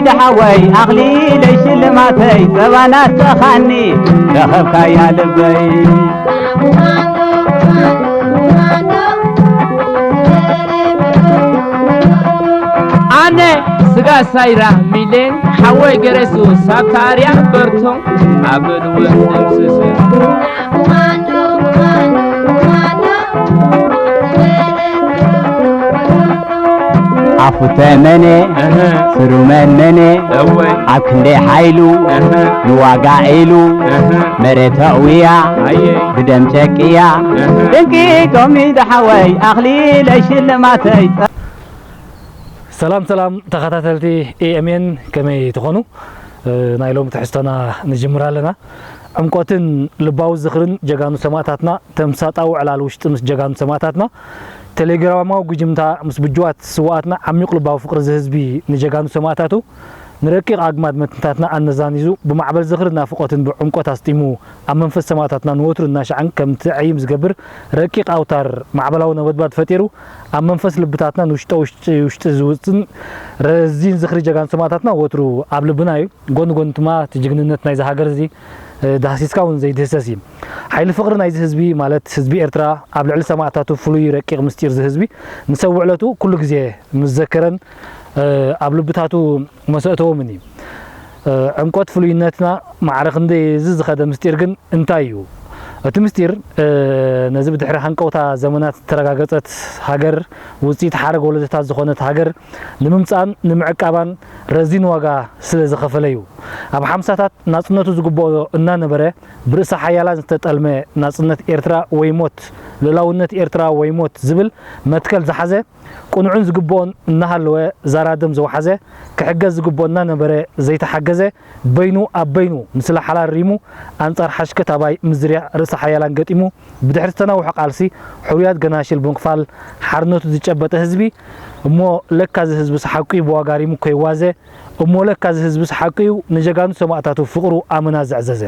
ደሓወይ ኣኽሊለይ ሽልማተይ ጸባ ናፍቕኻኒ ረኸብካያ ልበይ። ኣነ ስጋ ሳይራ ሚሌን ሓወይ ገረሱ ሳብታ ኣርያ በርቶ ኣብል እውን ደምስስ። ኣፉተ መነ እህ፣ ስሩ መን መነ እወ፣ ኣብ ክንደይ ሓይሉ እህ፣ ንዋጋ ኢሉ እህ፣ መሬት ኣዕውያ ኣየ ብደም ጨቅያ እህ። ድንቂ ጦሚ ደሓወይ ኣኽሊለይ ሽልማተይ። ሰላም ሰላም ተኸታተልቲ ኤ ኤም ኤን ከመይ ትኾኑ? እ፣ ናይ ሎሚ ትሕዝቶና ንጅምር ኣለና። ዕምቆትን ልባዊ ዝኽርን ጀጋኑ ሰማእታትና፣ ተምሳጣዊ ዕላል ውሽጢ ምስ ጀጋኑ ሰማእታትና፣ ቴሌግራማዊ ጉጅምታ ምስ ብጁዋት ስውኣትና፣ ዓሚቕ ልባዊ ፍቕሪ ዝህዝቢ ንጀጋኑ ሰማእታቱ፣ ንረቂቕ ኣግማድ መትንታትና ኣነዛኒዙ፣ ብማዕበል ዝኽርን ናፍቖትን ብዕምቆት ኣስጢሙ፣ ኣብ መንፈስ ሰማእታትና ንወትሩ እናሻዕን ከም ትዕይም ዝገብር ረቂቕ ኣውታር ማዕበላዊ ነበድባድ ፈጢሩ፣ ኣብ መንፈስ ልብታትና ንውሽጠ ውሽጢ ውሽጢ ዝውፅን ረዚን ዝኽሪ ጀጋኑ ሰማእታትና ወትሩ ኣብ ልብና እዩ። ጎን ጎን ድማ እቲ ጅግንነት ናይዚ ሃገር እዚ፣ እ፣ ዳህሲስካ እውን ዘይድህሰስ እዩ። ሓይሊ ፍቕሪ ናይዚ ህዝቢ፣ ማለት ህዝቢ ኤርትራ፣ ኣብ ልዕሊ ሰማእታቱ ፍሉይ ረቂቕ ምስጢር እዚ ህዝቢ ንሰውዕ ዕለቱ ኩሉ ግዜ ምስ ዘከረን፣ እ፣ ኣብ ልብታቱ መሰእተዎምን እዩ። እ፣ ዕምቆት ፍሉይነትና ማዕረ ክንደይ እዚ ዝኸደ ምስጢር ግን እንታይ እዩ? እቲ ምስጢር፣ እ፣ ነዚ ብድሕሪ ሃንቀውታ ዘመናት ዝተረጋገጸት ሃገር፣ ውጽኢት ሓረግ ወለዶታት ዝኾነት ሃገር ንምምጻእን ንምዕቃባን ረዚን ዋጋ ስለ ዝኸፈለ እዩ። ኣብ ሓምሳታት ናጽነቱ ዝግብኦ እናነበረ፣ ብርእሰ ሓያላን ዝተጠልመ ናጽነት ኤርትራ ወይ ሞት፣ ልኡላውነት ኤርትራ ወይ ሞት ዝብል መትከል ዝሓዘ፣ ቅኑዕን ዝግብኦን እናሃለወ ዛራ ደም ዘውሓዘ፣ ክሕገዝ ዝግብኦ እናነበረ ዘይተሓገዘ፣ በይኑ ኣብ በይኑ ንስለ ሓላል ሪሙ ኣንጻር ሓሽከት ኣባይ ምዝርያ ርእሰ ሓያላን ገጢሙ፣ ብድሕሪ ዝተናውሐ ቃልሲ ሕሩያት ገናሽል ብምኽፋል ሓርነቱ ዝጨበጠ ህዝቢ፣ እሞ ለካ እዚ ህዝብስ ሓቁ እዩ ብዋጋ ሪሙ እኮ ይዋዘ፣ እሞ ለካ እዚ ህዝብስ ሓቁ እዩ ንጀጋኑ ሰማእታቱ ፍቕሩ ኣመና ዘዕዘዘ።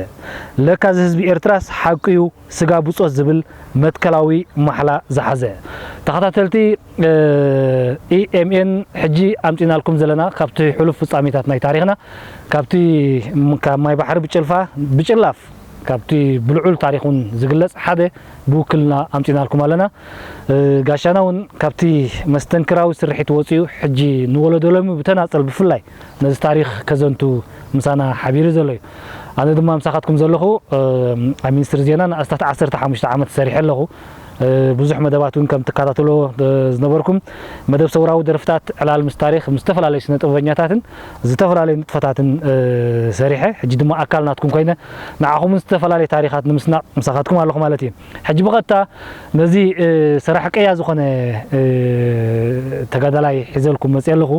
ለካ እዚ ህዝቢ ኤርትራስ ሓቁ እዩ ስጋ ብጾት ዝብል መትከላዊ ማሕላ ዝሓዘ። ተኸታተልቲ፣ እ፣ ኢ ኤም ኤን፣ ሕጂ ኣምጺናልኩም ዘለና ካብቲ ሕሉፍ ፍጻሜታት ናይ ታሪኽና፣ ካብቲ ም-፣ ካብ ማይ ባሕሪ ብጭልፋ፣ ብጭላፍ፣ ካብቲ ብልዑል ታሪኽ እውን ዝግለጽ ሓደ ብውክልና ኣምጺናልኩም ኣለና። እ፣ ጋሻና እውን ካብቲ መስተንክራዊ ስርሒት ወጺኡ ሕጂ ንወለዶ ሎሚ ብተናጸል ብፍላይ ነዚ ታሪኽ ከዘንቱ ምሳና ሓቢሩ ዘሎ እዩ። ኣነ ድማ ምሳኻትኩም ዘለኹ፣ እ፣ ኣብ ሚኒስትሪ ዜና ንኣስታት ዓሰርተ ሓሙሽተ ዓመት ሰሪሐ ኣለኹ። እ፣ ብዙሕ መደባት እውን ከም ትከታተሎ፣ እ፣ ዝነበርኩም መደብ ሰውራዊ ደርፍታት፣ ዕላል ምስ ታሪኽ፣ ምስ ዝተፈላለዩ ስነ ጥበበኛታትን ዝተፈላለዩ ንጥፈታትን፣ እ፣ ሰሪሐ። ሕጂ ድማ ኣካል ናትኩም ኮይነ ንዓኹምን ዝተፈላለዩ ታሪኻት ንምስናቕ ምሳኻትኩም ኣለኹ ማለት እዩ። ሕጂ ብቐጥታ ነዚ፣ እ፣ ሰራሕ ቀያ ዝኾነ፣ እ፣ ተጋዳላይ ሒዘልኩም መፅየ ኣለኹ።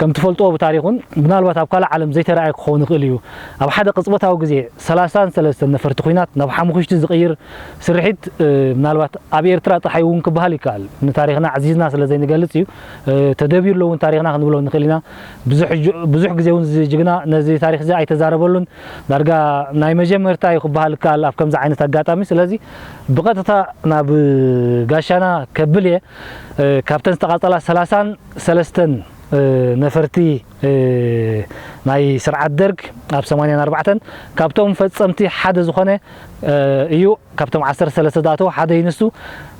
ከም ትፈልጥዎ ብታሪኹን ምናልባት ኣብ ካልእ ዓለም ዘይተረኣየ ክኸውን ይኽእል እዩ። ኣብ ሓደ ቅጽበታዊ ግዜ ሰላሳን ሰለስተን ነፈርቲ ኲናት ናብ ሓሙኽሽቲ ዝቕይር ስርሒት፣ እ፣ ምናልባት ኣብ ኤርትራ ጥራሕ እውን ክበሃል ይከኣል። ንታሪኽና ኣዕዚዝና ስለ ዘይንገልጽ እዩ። እ፣ ተደብዩ ኣሎ እውን ታሪኽና ክንብሎ ንኽእል ኢና። ብዙሕ ጅ-፣ ብዙሕ ግዜ እውን እዚ ጅግና ነዚ ታሪኽ እዚ ኣይተዛረበሉን። ዳርጋ ናይ መጀመርታ እዩ ክበሃል ይከኣል ኣብ ከምዚ ዓይነት ኣጋጣሚ። ስለዚ ብቐጥታ ናብ ጋሻና ከብል እየ። እ፣ ካብተን ዝተቓጸላ ሰላሳን ሰለስተን፣ እ፣ ነፈርቲ፣ እ፣ ናይ ስርዓት ደርግ ኣብ ሰማንያን ኣርባዕተን ካብቶም ፈጸምቲ ሓደ ዝኾነ፣ እ፣ እዩ። ካብቶም ዓሰርተ ሰለስተ ዝኣተዉ ሓደ እዩ ንሱ።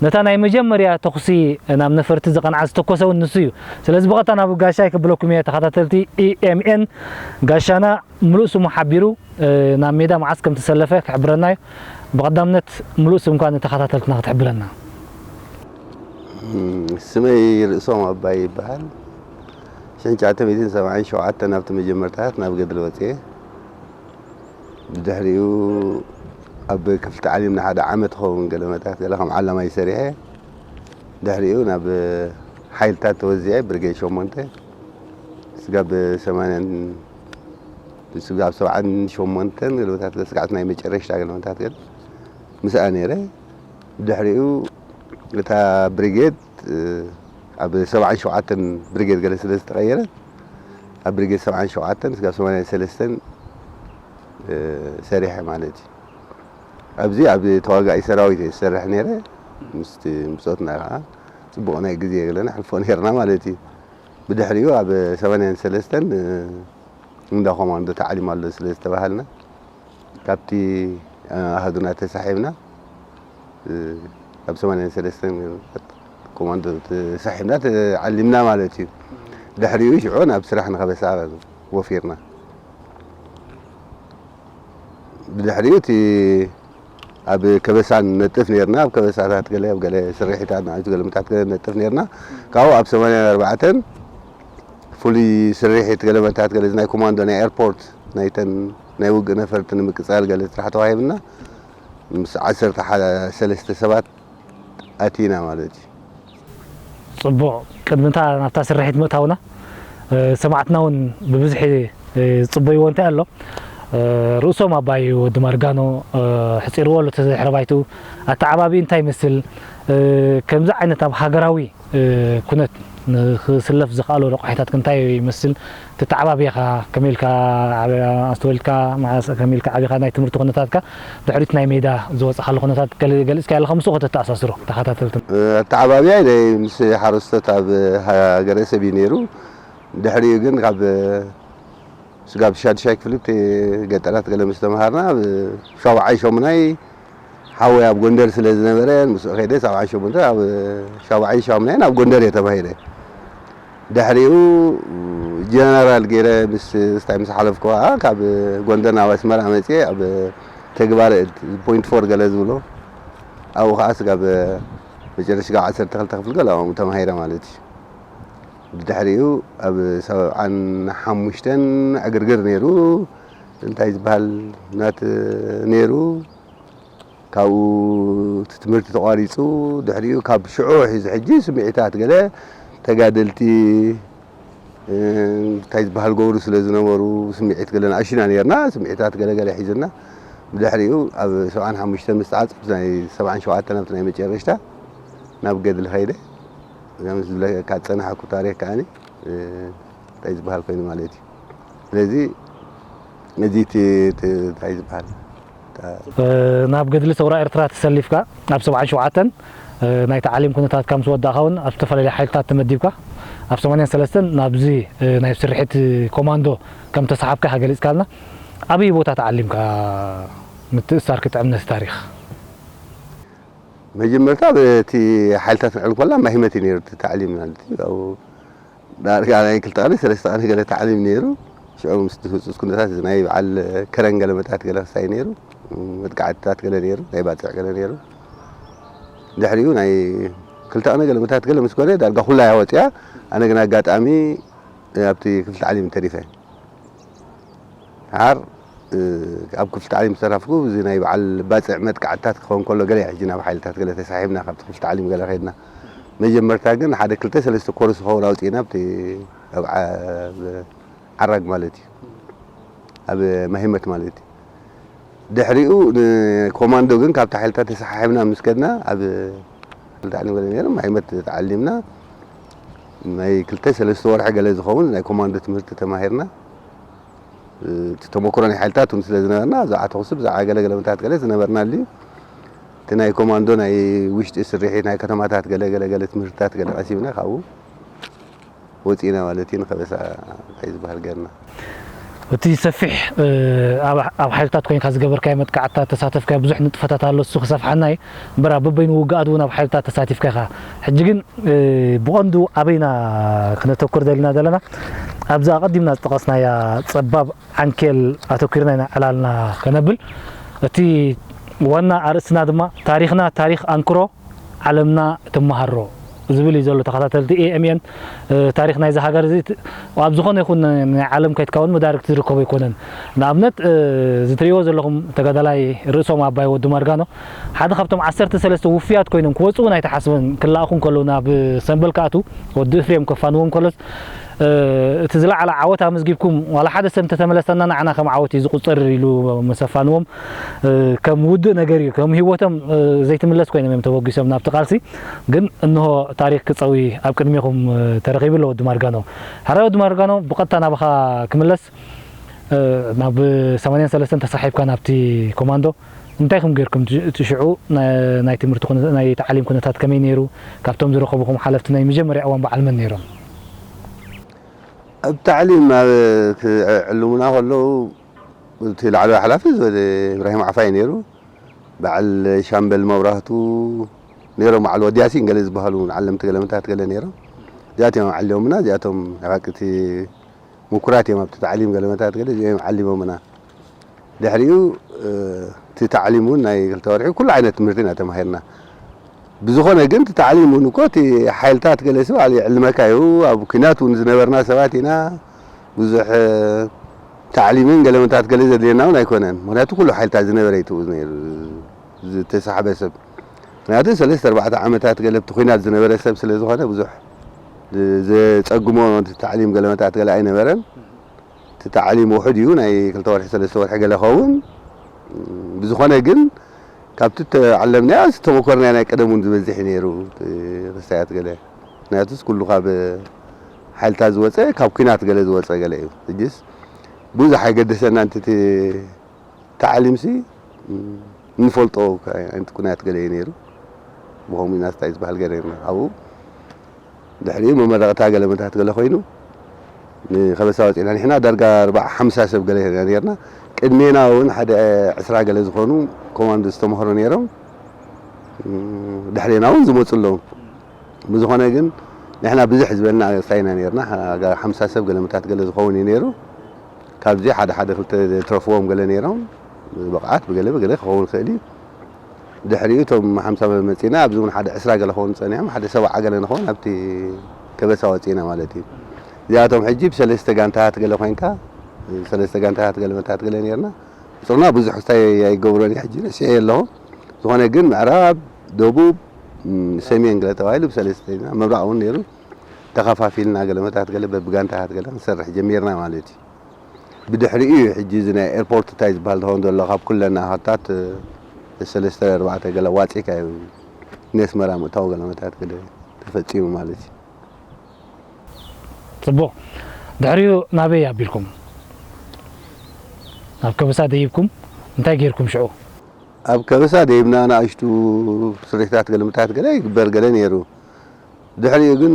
ነታ ናይ መጀመርያ ተኹሲ ናብ ነፈርቲ ዝቐንዓ ዝተኮሰ እውን ንሱ እዩ። ስለዚ ብቐጥታ ናብ ጋሻይ ክብለኩም እየ ተኸታተልቲ ኢ ኤም ኤን። ጋሻና ምሉእ ስሙ ሓቢሩ፣ እ፣ ናብ ሜዳ መዓስ ከም ተሰለፈ ክሕብረና እዩ። ብቐዳምነት ምሉእ ስምካ ንተኸታተልትና ክትሕብረና። እም፣ ስመይ ርእሶም ኣባይ ይበሃል። ሽሕን ትሽዓተ ሚእትን ሰብዓን ሸውዓተን ኣብቲ መጀመርታታት ናብ ገድሊ ወፅየ። ብድሕሪኡ ኣብ ክፍልተ ዓሊም ንሓደ ዓመት ክኸውን ገለ መታት ገለ ከም ዓላማይ ሰሪሐ። ድሕሪኡ ናብ ሓይልታት ተወዚዐ፣ ብርጌድ ሸሞንተ። ስጋብ ሰማንያን፣ ስጋብ ሰብዓን ሸሞንተን ገለመታት፣ ስጋዕ ናይ መጨረሽታ ገለመታት ገለ ምስኣ ነይረ። ድሕሪኡ እታ ብሪጌድ፣ እ፣ ኣብ ሰብዓን ሸውዓተን ብሪጌድ ገለ ስለ ዝተቐየረት፣ ኣብ ብሪጌድ ሰብዓን ሸውዓተን ስጋብ ሰማንያን ሰለስተን፣ እ፣ ሰሪሐ ማለት እዩ። ኣብዚ ኣብ ተዋጋኢ ሰራዊት እየ ዝሰርሕ ነይረ። ምስቲ ብጾትና ከዓ ጽቡቕ ናይ ግዜ ገለ ነሕልፎ ነይርና ማለት እዩ። ብድሕሪኡ ኣብ ሰማንያን ሰለስተን፣ እ፣ እንዳ ኮማንዶ ተዓሊም ኣሎ ስለ ዝተባሃልና፣ ካብቲ ኣሃዱና ተሳሒብና፣ እ፣ ኣብ ሰማንያን ሰለስተን ኮማንዶ ተሳሒብና ተዓሊምና ማለት እዩ። ድሕሪኡ ሽዑ ናብ ስራሕ ንኸበሳ ወፊርና። ብድሕሪኡ እቲ ኣብ ከበሳ ንነጥፍ ነርና፣ ኣብ ከበሳታት ገለ፣ ኣብ ገለ ስርሒታት ንኣሽቱ ገለመታት ገለ ንነጥፍ ነርና። ካብኡ ኣብ ሰማንያን ኣርባዕተን ፍሉይ ስርሒት ገለመታት ገለ፣ እዚ ናይ ኮማንዶ ናይ ኤርፖርት ናይተን ናይ ውግእ ነፈርቲ ንምቅጻል ገለ ስራሕ ተዋሂብና፣ ምስ ዓሰርተ ሰለስተ ሰባት ኣቲና ማለት እዩ። ጽቡቕ፣ ቅድሚ እታ ናብታ ስርሒት ምእታውና፣ እ፣ ሰማዕትና እውን ብብዝሒ፣ እ፣ ዝጽበይዎ እንታይ ኣሎ? እ፣ ርእሶም ኣባይ ወዲ ማርጋኖ፣ እ፣ ሕጺርዎ ኣሎ እቲ ድሕረ ባይትኡ። ኣተዓባቢኡ እንታይ ይመስል? እ፣ ከምዚ ዓይነት ኣብ ሃገራዊ፣ እ፣ ኩነት ንኽስለፍ ዘኽኣሎ ረቋሒታት እንታይ ይመስል? ተተዓባቢኻ ከመይ ኢልካ ዓብ-፣ ኣስተውዒልካ፣ መዓስ ከመይ ኢልካ ዓቢኻ፣ ናይ ትምህርቲ ኩነታትካ፣ ድሕሪት ናይ ሜዳ ዝወጻኻሉ ኩነታት ገለ-፣ ገሊጽካዮ ኣለኻ፣ ምስኡ ከተተኣሳስሮ ተኸታተልቲ። ኣተዓባብያይ ናይ ምስ ሓረስቶት ኣብ ሃገረ ሰብ እዩ ነይሩ። ድሕሪኡ ግን ካብ ስጋብ ሻድሻይ ክፍሊ እቲ ገጠራት ገለ ምስ ተምሃርና፣ ኣብ ሻውዓይ ሻሙናይ ሓወይ ኣብ ጎንደር ስለ ዝነበረ፣ ምስኡ ከይደ ሰብዓን ሸሞንተን ኣብ ሻውዓይ ሻሙናይን ኣብ ጎንደር እየ ተማሂረ። ድሕሪኡ ጀነራል ገይረ ምስ ስታይ ምስ ሓለፍኩ ከኣ ካብ ጎንደር ናብ ኣስመራ መጽየ ኣብ ተግባረ እድ ፖይንት ፎር ገለ ዝብሎ ኣብኡ ከኣ ስጋብ መጨረሻ ዓሰርተ ክልተ ክፍሊ ገለ ኣብኡ ተማሂረ ማለት እዩ። ብድሕሪኡ ኣብ ሰብዓን ሓሙሽተን ዕግርግር ነይሩ፣ እንታይ ዝበሃል ናት ነይሩ። ካብኡ እቲ ትምህርቲ ተቋሪጹ፣ ድሕሪኡ ካብ ሽዑ ሒዙ ሕጂ ስምዒታት ገለ ተጋደልቲ፣ እ፣ እንታይ ዝበሃል ገብሩ ስለ ዝነበሩ ስምዒት ገለ ንኣሽና ነርና፣ ስምዒታት ገለ ገለ ሒዙና። ብድሕሪኡ ኣብ ሰብዓን ሓሙሽተን ምስ ተዓጽፍ ናይ ሰብዓን ሸውዓተን ኣብቲ ናይ መጨረሽታ ናብ ገድሊ ከይደ። እዛ ምስ ዝብለካ ዝጸናሕኩ ታሪኽ ከኣኒ፣ እ፣ እንታይ ዝበሃል ኮይኑ ማለት እዩ። ስለዚ እዚ እቲ፣ እቲ እንታይ ዝበሃል፣ እታ እ፣ ናብ ገድሊ ሰውራ ኤርትራ ተሰሊፍካ ኣብ ሰብዓን ሸውዓተን፣ እ፣ ናይ ተዓሊም ኩነታትካ ምስ ወዳእካ እውን ኣብ ዝተፈላለዩ ሓይልታት ተመዲብካ ኣብ ሰማንያን ሰለስተን ናብዚ፣ እ፣ ናይ ስርሒት ኮማንዶ ከም ተሰሓብካ ኢኻ ገሊጽካልና። ኣበይ ቦታ ተዓሊምካ? ምትእስሳር ክጥዕም ነቲ ታሪኽ። መጀመርታ በቲ ሓይልታት ንዕል ኮላ ማሂመት እዩ ነይሩ እቲ ተዕሊም ማለት እዩ። ኣብኡ ዳርጋ ናይ ክልተ ቀነ ሰለስተ ቀነ ገለ ተዕሊም ነይሩ። ሽዑ ምስ ህጹጽ ኩነታት ናይ በዓል ከረን ገለመታት ገለ ክሳይ ነይሩ። መጥቃዕትታት ገለ ነይሩ፣ ናይ ባጽዕ ገለ ነይሩ። ድሕሪኡ ናይ ክልተ ቀነ ገለመታት ገለ ምስ ኮነ ዳርጋ ኩላ እያ ወጺኣ። ኣነ ግን ኣጋጣሚ ኣብቲ ክፍሊ ተዕሊም ተሪፈ። ደሓር፣ እ፣ ኣብ ክፍሊ ተዕሊም ዝተረፍኩ፣ እዚ ናይ በዓል ባጽዕ መጥቃዕትታት ክኸውን ከሎ፣ ገለ ሕጂ ናብ ሓይልታት ገለ ተሳሒብና፣ ካብቲ ክፍሊ ተዕሊም ገለ ከይድና። መጀመርታ ግን ሓደ ክልተ ሰለስተ ኮርስ ክኸውን ኣውጺእና፣ ኣብቲ ኣብ ዓ-፣ ኣብ ዓራግ ማለት እዩ። ኣብ ማሂመት ማለት እዩ። ድሕሪኡ ንኮማንዶ ግን ካብቲ ሓይልታት ተሰሓሒብና ምስ ከድና፣ ኣብ ክልተ ዓለም ገለ ነይሩ፣ ማሂመት ተዓሊምና። ናይ ክልተ ሰለስተ ወርሒ ገለ ዝኸውን ናይ ኮማንዶ ትምህርቲ ተማሂርና። እቲ ተመክሮ ናይ ሓይልታት እውን ስለ ዝነበርና፣ ብዛዕባ ተኹሲ፣ ብዛዕባ ገለ ገለ መታት ገለ ዝነበርና ኣልዩ። እቲ ናይ ኮማንዶ ናይ ውሽጢ ስርሒት፣ ናይ ከተማታት ገለ ገለ ገለ ትምህርትታት ገለ ቀሲምና፣ ካብኡ ወጺእና ማለት እዩ። ንኸበሳ እንታይ ዝበሃል ገርና። እቲ ሰፊሕ፣ እ፣ ኣብ፣ ኣብ ሓይልታት ኮይንካ ዝገበርካዮ መጥቃዕትታት፣ ተሳተፍካዮ ብዙሕ ንጥፈታት ኣሎ፣ እሱ ክሰፍሓና እዩ። እምበር ኣብ በበይኑ ውግኣት እውን ኣብ ሓይልታት ተሳቲፍካ ኢኻ። ሕጂ ግን፣ እ፣ ብቐንዱ ኣበይና ክነተኩር ደሊና ዘለና? ኣብዛ ኣቐዲምና ዝጠቐስናያ ጸባብ ዓንኬል ኣተኲርና ኢና ዕላልና ከነብል። እቲ ዋና ኣርእስትና ድማ ታሪኽና ታሪኽ ኣንክሮ፣ ዓለምና ትመሃሮ ዝብል እዩ ዘሎ። ተኸታተልቲ ኤ ኤም ኤን፣ እ፣ ታሪኽ ናይዚ ሃገር እዚ ት-፣ ኣብ ዝኾነ ይኹን ናይ ዓለም ከይድካ እውን መዳርግቲ ዝርከቦ ኣይኮነን። ንኣብነት፣ እ፣ እዚ ትርእይዎ ዘለኹም ተጋዳላይ ርእሶም ኣባይ ወዲ ማርጋኖ ሓደ ካብቶም ዓሰርተ ሰለስተ ውፉያት ኮይኖም ክወጽኡ እውን ኣይተሓስበን። ክለኣኹ እንከለዉ ናብ ሰምበል ክኣትዉ ወዲ እፍሬም ከፋንዎም ከሎስ፣ እ፣ እቲ ዝለዓለ ዓወት ኣመዝጊብኩም ዋላ ሓደ ሰብ እንተተመለሰና ንዓና ከም ዓወት እዩ ዝቑጸር ኢሉ ምስ ኣፋንዎም፣ እ፣ ከም ውዱእ ነገር እዩ። ከም ህይወቶም፣ እ፣ ዘይትምለስ ኮይኖም እዮም ተበጊሶም ናብቲ ቃልሲ። ግን እንሆ ታሪኽ ክጸዊ ኣብ ቅድሜኹም፣ እ፣ ተረኺቡ ኣሎ ወዲ ማርጋኖ። ሕራይ ወዲ ማርጋኖ ብቐጥታ ናባኻ ክምለስ፣ እ፣ ናብ ሰማንያን ሰለስተን ተሳሒብካ ናብቲ ኮማንዶ እንታይ ኢኹም ጌርኩም? እቲ፣ እቲ ሽዑ ናይ፣ ናይ ትምህርቲ ኩነ-፣ ናይ ተዓሊም ኩነታት ከመይ ነይሩ? ካብቶም ዝረኸብኹም ሓለፍቲ ናይ መጀመርያ እዋን በዓል መን ነይሮም? ኣብ ታዕሊም ኣብ ክዕልሙና ከለዉ፣ እቲ ላዕለዋይ ሓላፊ ዝበለ ኢብራሂም ዓፋ እዩ ነይሩ። በዓል ሻምበል መብራህቱ ነይሮም፣ በዓል ወዲ ያሲን ገለ ዝበሃሉ ዓለምቲ ገለመታት ገለ ነይሮም። እዚኣቶም እዮም ዓሊሞምና፣ እዚኣቶም ሓቂ እቲ ምኩራት እዮም ኣብቲ ታዕሊም ገለመታት ገለ እዚኦም ዓሊሞምና። ድሕሪኡ፣ እ፣ እቲ ታዕሊም እውን ናይ ክልተ ወርሒ ኩሉ ዓይነት ትምህርቲ ኢና ተማሂርና። ብዝኾነ ግን እቲ ታዕሊም እውን እኮ እቲ ሓይልታት ገለ ሰብ ኣል-፣ ይዕልመካ እዩ። ኣብ ኲናት እውን ዝነበርና ሰባት ኢና። ብዙሕ፣ እ፣ ታዕሊምን ገለመታት ገለ ዘድልየና እውን ኣይኮነን። ምኽንያቱ ኩሉ ሓይልታት ዝነበረ እዩ ትእዝ ነይሩ፣ ዝተሳሕበ ሰብ። ምኽንያቱ ሰለስተ ኣርባዕተ ዓመታት ገለ ኣብቲ ኲናት ዝነበረ ሰብ ስለ ዝኾነ ብዙሕ ዝ-፣ ዘጸግሞ ታዕሊም ገለመታት ገለ ኣይነበረን። እቲ ታዕሊም ውሑድ እዩ፣ ናይ ክልተ ወርሒ ሰለስተ ወርሒ ገለ ኸውን። ብዝኾነ ግን ካብቲ ተዓለምናዮ ዝተመኮርናዮ ናይ ቀደም እውን ዝበዝሕ እዩ ነይሩ፣ እቲ ክስታያት ገለ። ምኽንያቱስ ኩሉ ካብ ሓይልታት ዝወጸ፣ ካብ ኲናት ገለ ዝወጸ ገለ እዩ። ሕጂስ ብዙሕ ኣይገደሰናን፣ እቲ ታዕሊምሲ፣ እም፣ እንፈልጦ ዓይነት ኩነታት ገለ እዩ ነይሩ። ብኸምኡ ኢና እንታይ ዝበሃል ገለ ነርና። ኣብኡ ድሕሪኡ መመረቕታ ገለ መታት ገለ ኮይኑ ንኸበሳ ወፂእና። ንሕና ዳርጋ ኣርባዓ ሓምሳ ሰብ ገለ ኢና ነርና። ቅድሜና እውን ሓደ ዕስራ ገለ ዝኾኑ ኮማንዶ ዝተምሃሩ ነይሮም። እም፣ ድሕሬና እውን ዝመፁ ኣለዉ። ብዝኾነ ግን ንሕና ብዝሕ ዝበልና ሳይና ነርና። ሓምሳ ሰብ ገለ መታት ገለ ዝኸውን እዩ ነይሩ። ካብዚ ሓደ ሓደ ክልተ ዝትረፍዎም ገለ ነይሮም። ብብቕዓት ብገለ ብገለ ክኸውን ይኽእል እዩ። ድሕሪኡ እቶም ሓምሳ መጺና፣ ኣብዚ እውን ሓደ ዕስራ ገለ ክኸውን ጸኒሖም፣ ሓደ ሰብዓ ገለ ንኸውን ኣብቲ ከበሳ ወጺእና ማለት እዩ። እዚኣቶም ሕጂ ብሰለስተ ጋንታታት ገለ ኮይንካ፣ ሰለስተ ጋንታታት ገለ መታት ገለ ነይርና። ቁጽርና ብዙሕ ክስታይ ኣይገብሮን እየ ሕጂ፣ ረሲዐ ኣለኹ። ዝኾነ ግን ምዕራብ፣ ደቡብ፣ ም፣ ሰሜን ገለ ተባሂሉ ብሰለስተ ኢና። ምብራቕ እውን ነይሩ። ተኸፋፊልና ገለ መታት ገለ በብጋንታታት ገለ ክንሰርሕ ጀሚርና ማለት እዩ። ብድሕሪኡ እዩ ሕጂ እዚ ናይ ኤርፖርት እንታይ ዝበሃል ዝኸውን ዘሎ፣ ካብ ኩለን ኣሃታት፣ እ፣ ሰለስተ ኣርባዕተ ገለ ዋፂእካ እዩ ነስመራ ምእታው ገለ መታት ገለ ተፈፂሙ ማለት እዩ። ጽቡቕ። ድሕሪኡ ናበይ ኣቢልኩም? ናብ ከበሳ ደይብኩም እንታይ ጌርኩም ሽዑ? ኣብ ከበሳ ደይብና ንኣሽቱ ስርሒታት ገለ መታት ገለ ይግበር ገለ ነይሩ። ድሕሪኡ ግን፣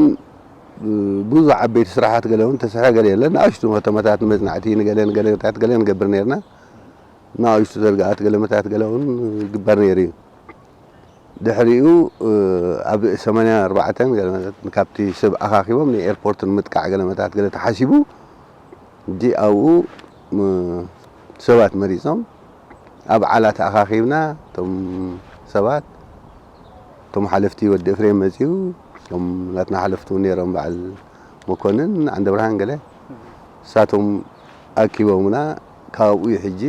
እ፣ ብዙሕ ዓበይቲ ስራሓት ገለ እውን ተሰርሐ ገለ የለን። ንኣሽቱ ከተማታት ንመጽናዕቲ ንገለ ንገለታት ገለ ንገብር ነይርና። ንኣሽቱ ዘርግኣት ገለ መታት ገለ እውን ይግበር ነይሩ እዩ። ድሕሪኡ፣ እ፣ ኣብ ሰማንያ ኣርባዕተ ገለ መታት ካብቲ ሰብ ኣኻኺቦም ንኤርፖርት ንምጥቃዕ ገለ መታት ገለ ተሓሲቡ። ሕጂ ኣብኡ፣ ም፣ ሰባት መሪጾም ኣብ ዓላ ተኣኻኺብና። እቶም ሰባት፣ እቶም ሓለፍቲ ወዲ ኤፍሬም መጺኡ፣ እቶም ናትና ሓለፍቲ እውን ነይሮም፣ በዓል መኮንን ዓንደብርሃን ገለ፣ እሳቶም ኣኪቦምና። ካብኡ እዩ ሕጂ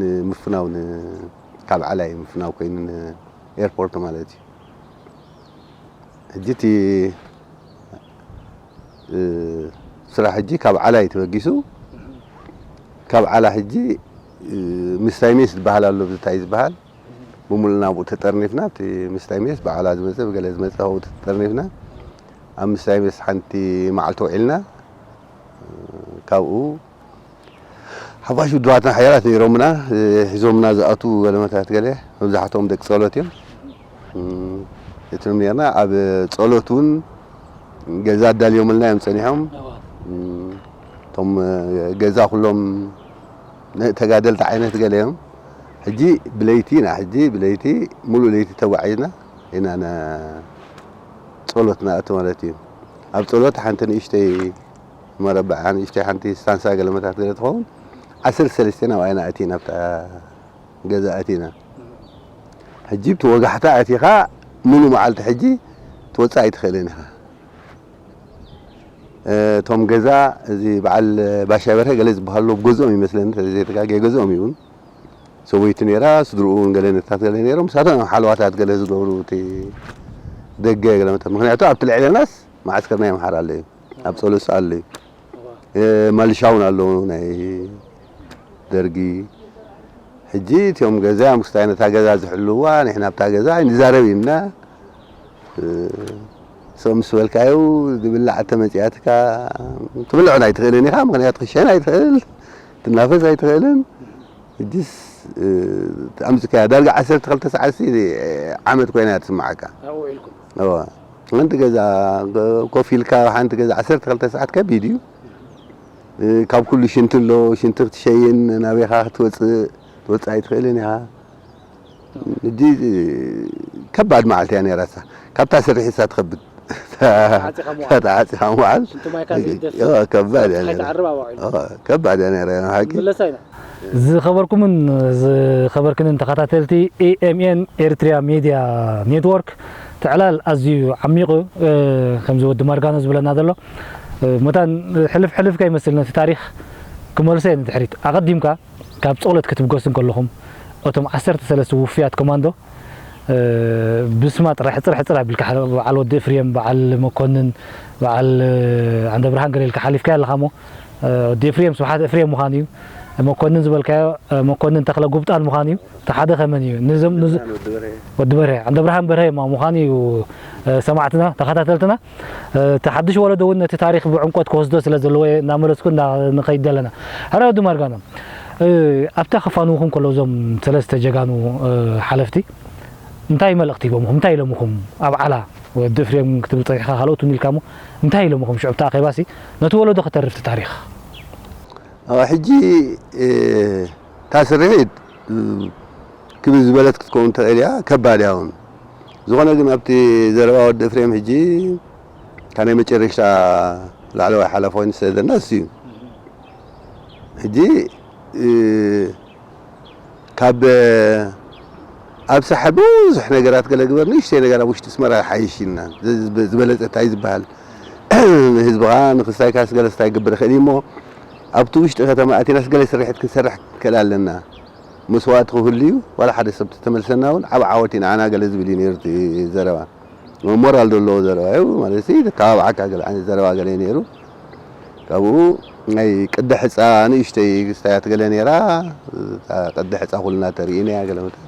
ንምፍናው ን-፣ ካብ ዓላ እዩ ምፍናው ኮይኑ ንኤርፖርት ማለት እዩ። ሕጂ እቲ፣ እ፣ ስራሕ ሕጂ ካብ ዓላ እዩ ተበጊሱ። ካብ ዓላ ሕጂ፣ እ፣ ምስታይ ሜስ ዝበሃል ኣሎ፣ ብዝታይ ዝበሃል ብምሉእ ናብኡ ተጠርኒፍና። እቲ ምስታይ ሜስ ብዓላ ዝመፀ ብገለ ዝመፀ ካብኡ ተጠርኒፍና ኣብ ምስታይ ሜስ ሓንቲ መዓልቲ ውዒልና። እ፣ ካብኡ ሓፋሽ ውድባትና ሓያላት ነይሮምና፣ እ፣ ሒዞምና ዝኣትዉ ገለመታት ገለ መብዛሕትኦም ደቂ ጸሎት እዮም። እም፣ እትም ነርና ኣብ ጸሎት እውን ገዛ ኣዳልዮምልና እዮም ጸኒሖም። እዋ። እም፣ እቶም፣ እ፣ ገዛ ኩሎም ነ-፣ ተጋደልቲ ዓይነት ገለ እዮም። ሕጂ ብለይቲ ኢና፣ ሕጂ ብለይቲ ሙሉእ ለይቲ ተጓዒዝና ኢና ነ-፣ ጸሎት ንኣቱ ማለት እዩ። ኣብ ጸሎት ሓንቲ ንእሽተይ መረብዓ ንእሽተይ ሓንቲ ስታንሳ ገለመታት ገለ ትኸውን። ዓሰርተ ሰለስተ ናብኣ ኢና ኣቲና፣ ኣብታ ገዛ ኣቲና። ሕጂ ብቲ ወጋሕታ ኣቲኻ ሙሉ መዓልቲ ሕጂ ትወፅእ ኣይትኽእልን ኢኻ። እ፣ እቶም ገዛ እዚ በዓል ባሻይ በርሀ ገለ ዝበሃሉ ኣብ ገዝኦም ይመስለኒ፣ እንተዘይተጋግየ ገዝኦም እዩ እውን። ሰበይቲ ነይራ፣ ስድርኡ እውን ገለ ነታት ገለ ነይሮም። ንሳቶም እዮም ሓለዋታት ገለ ዝገብሩ፣ እቲ ደገ ገለ መታት። ምኽንያቱ ኣብቲ ልዕለናስ መዓስከር ናይ ኣምሓራ ኣሎ እዩ። ኣብ ጸሎት ኣሎ እዩ። እ፣ ማልሻ እውን ኣለዉ ናይ ደርጊ። ሕጂ እቲኦም ገዛ ምስታይ ነታ ገዛ ዝሕልዋ፣ ንሕና ኣብታ ገዛ ኣይንዛረብ ኢልና። እ፣ ሰው ምስ በልካዩ ዝብላዕ ተመጽያትካ ትብልዖን ኣይትኽእልን ኢኻ። ምኽንያቱ ክሸን ኣይትኽእል፣ ትናፈስ ኣይትኽእልን። ሕጅስ፣ እ፣ ኣምጽካያ ዳርጋ ዓሰርተ ክልተ ሰዓት ሲ ዓመት ኮይና እያ ትስምዓካ። ኣብኡ ውዒልኩም? እዋ። ሓንቲ ገዛ ኮፍ ኢልካ፣ ሓንቲ ገዛ ዓሰርተ ክልተ ሰዓት ከቢድ እዩ። ካብ ኩሉ ሽንቲ ኣሎ፣ ሽንቲ ክትሸይን ናበይኻ ክትወፅእ ትወፅእ ኣይትኽእልን ኢኻ። ሕጂ ከባድ መዓልቲ እያ ነይራሳ። ካብታ ስርሒሳ ትኸብድ። ተዓፂኻ ምውዓል። ተዓፂኻ ምውዓል። ሽንቲ ማይካ ዘይደፍእ። ኦ፣ ከባድ እያ ነይራ። ከይትዓርብ ኣብዓ ኢሉ። ኦ፣ ከባድ እያ ነይራ፣ ናይ ሓቂ። ምለሳ ኢና። ዝኸበርኩምን ዝኸበርክንን ተኸታተልቲ ኤ ኤም ኤን ኤርትሪያ ሜድያ ኔትወርክ፣ ትዕላል ኣዝዩ ዓሚቑ፣ እ፣ ከምዚ ወዲ ማርጋኖ ዝብለና ዘሎ፣ እ፣ መታን ሕልፍ ሕልፍ ከይመስል ነቲ ታሪኽ ክመልሶ እየ ንድሕሪት። ኣቐዲምካ ካብ ጸሎት ክትብገሱ እንከለኹም፣ እቶም ዓሰርተ ሰለስተ ውፉያት ኮማንዶ፣ እ፣ ብስማ ጥራሕ ሕጽር ሕጽር ኣቢልካ፣ በዓል ወዲ እፍርየም፣ በዓል መኮንን፣ በዓል፣ እ፣ ዓንደብርሃን ገለ ኢልካ ሓሊፍካዮ ኣለኻ እሞ፣ እ፣ ወዲ እፍርየም ስብሓት እፍርየም ምዃኑ እዩ። መኮንን ዝበልካዮ፣ እ፣ መኮንን ተኽለ ጉብጣን ምዃኑ እዩ። እቲ ሓደ ከመን እዩ? ንዞም፣ ንዝ-፣ ወዲ በርሀ። ወዲ በርሀ፣ ዓንደብርሃን በርሀ እማ ምዃኑ እዩ፣ እ፣ ሰማዕትና፣ ተኸታተልትና። እ፣ እቲ ሓድሽ ወለዶ እውን ነቲ ታሪኽ ብዕምቆት ክወስዶ ስለ ዘለዎ እየ እናመለስኩ እና-፣ ንኸይድ ዘለና። ሕራይ ወዲ ማርጋኖ፣ እ፣ ኣብታ ከፋንዉኹም ከለዉ እዞም ሰለስተ ጀጋኑ፣ እ፣ ሓለፍቲ እንታይ መልእኽቲ ሂቦምኹም? እንታይ ኢሎምኹም? ኣብ ዓላ ወዲ እፍሬም ክትብል ጸኒሕካ፣ ካልኦት እውን ኢልካ እሞ እንታይ ኢሎምኹም? ሽዑ ኣብታ ኣኼባሲ ነቲ ወለዶ ከተርፍ እቲ ታሪኽ። ኣብ ሕጂ፣ እ፣ እታ ስርሒት፣ እ፣ ክብር ዝበለት ክትከውን ትኽእል እያ፣ ከባድ እያ እውን። ዝኾነ ግን ኣብቲ ዘረባ ወዲ እፍሬም ሕጂ እታ ናይ መጨረሽታ ላዕለዋይ ሓላፊ ኮይኑ ዝሰደና እሱ እዩ። ሕጂ፣ እ፣ ካብ ኣብ ሳሕል ብዙሕ ነገራት ገለ ግበር፣ ንእሽተይ ነገር ኣብ ውሽጢ ኣስመራ ይሓይሽ ኢልና። ዝ-፣ ዝበለጸ እንታይ ዝበሃል? ንህዝብኻ ንክስታይካስ ገለ ስታይ ክገብር ይኽእል እዩ እሞ፣ ኣብቲ ውሽጢ ከተማ ኣቲናስ ገለ ስርሒት ክንሰርሕ ክንክእል ኣለና። መስዋእቲ ክህሉ እዩ፣ ዋላ ሓደ ሰብ ተተመልሰና እውን ዓብ ዓወት እዩ ንዓና ገለ ዝብል እዩ ነይሩ እቲ ዘረባ። ሞራል ዘለዎ ዘረባ እዩ፣ ማለት ሲ፣ ተተባብዓካ ገለ ዓይነት ዘረባ ገለ እዩ ነይሩ። ካብኡ ናይ ቅዲ ሕጻ ንእሽተይ ክስታያት ገለ ነይራ፣ እታ ቅዲ ሕጻ ኩልና ተርእይና እያ ገለ መታት።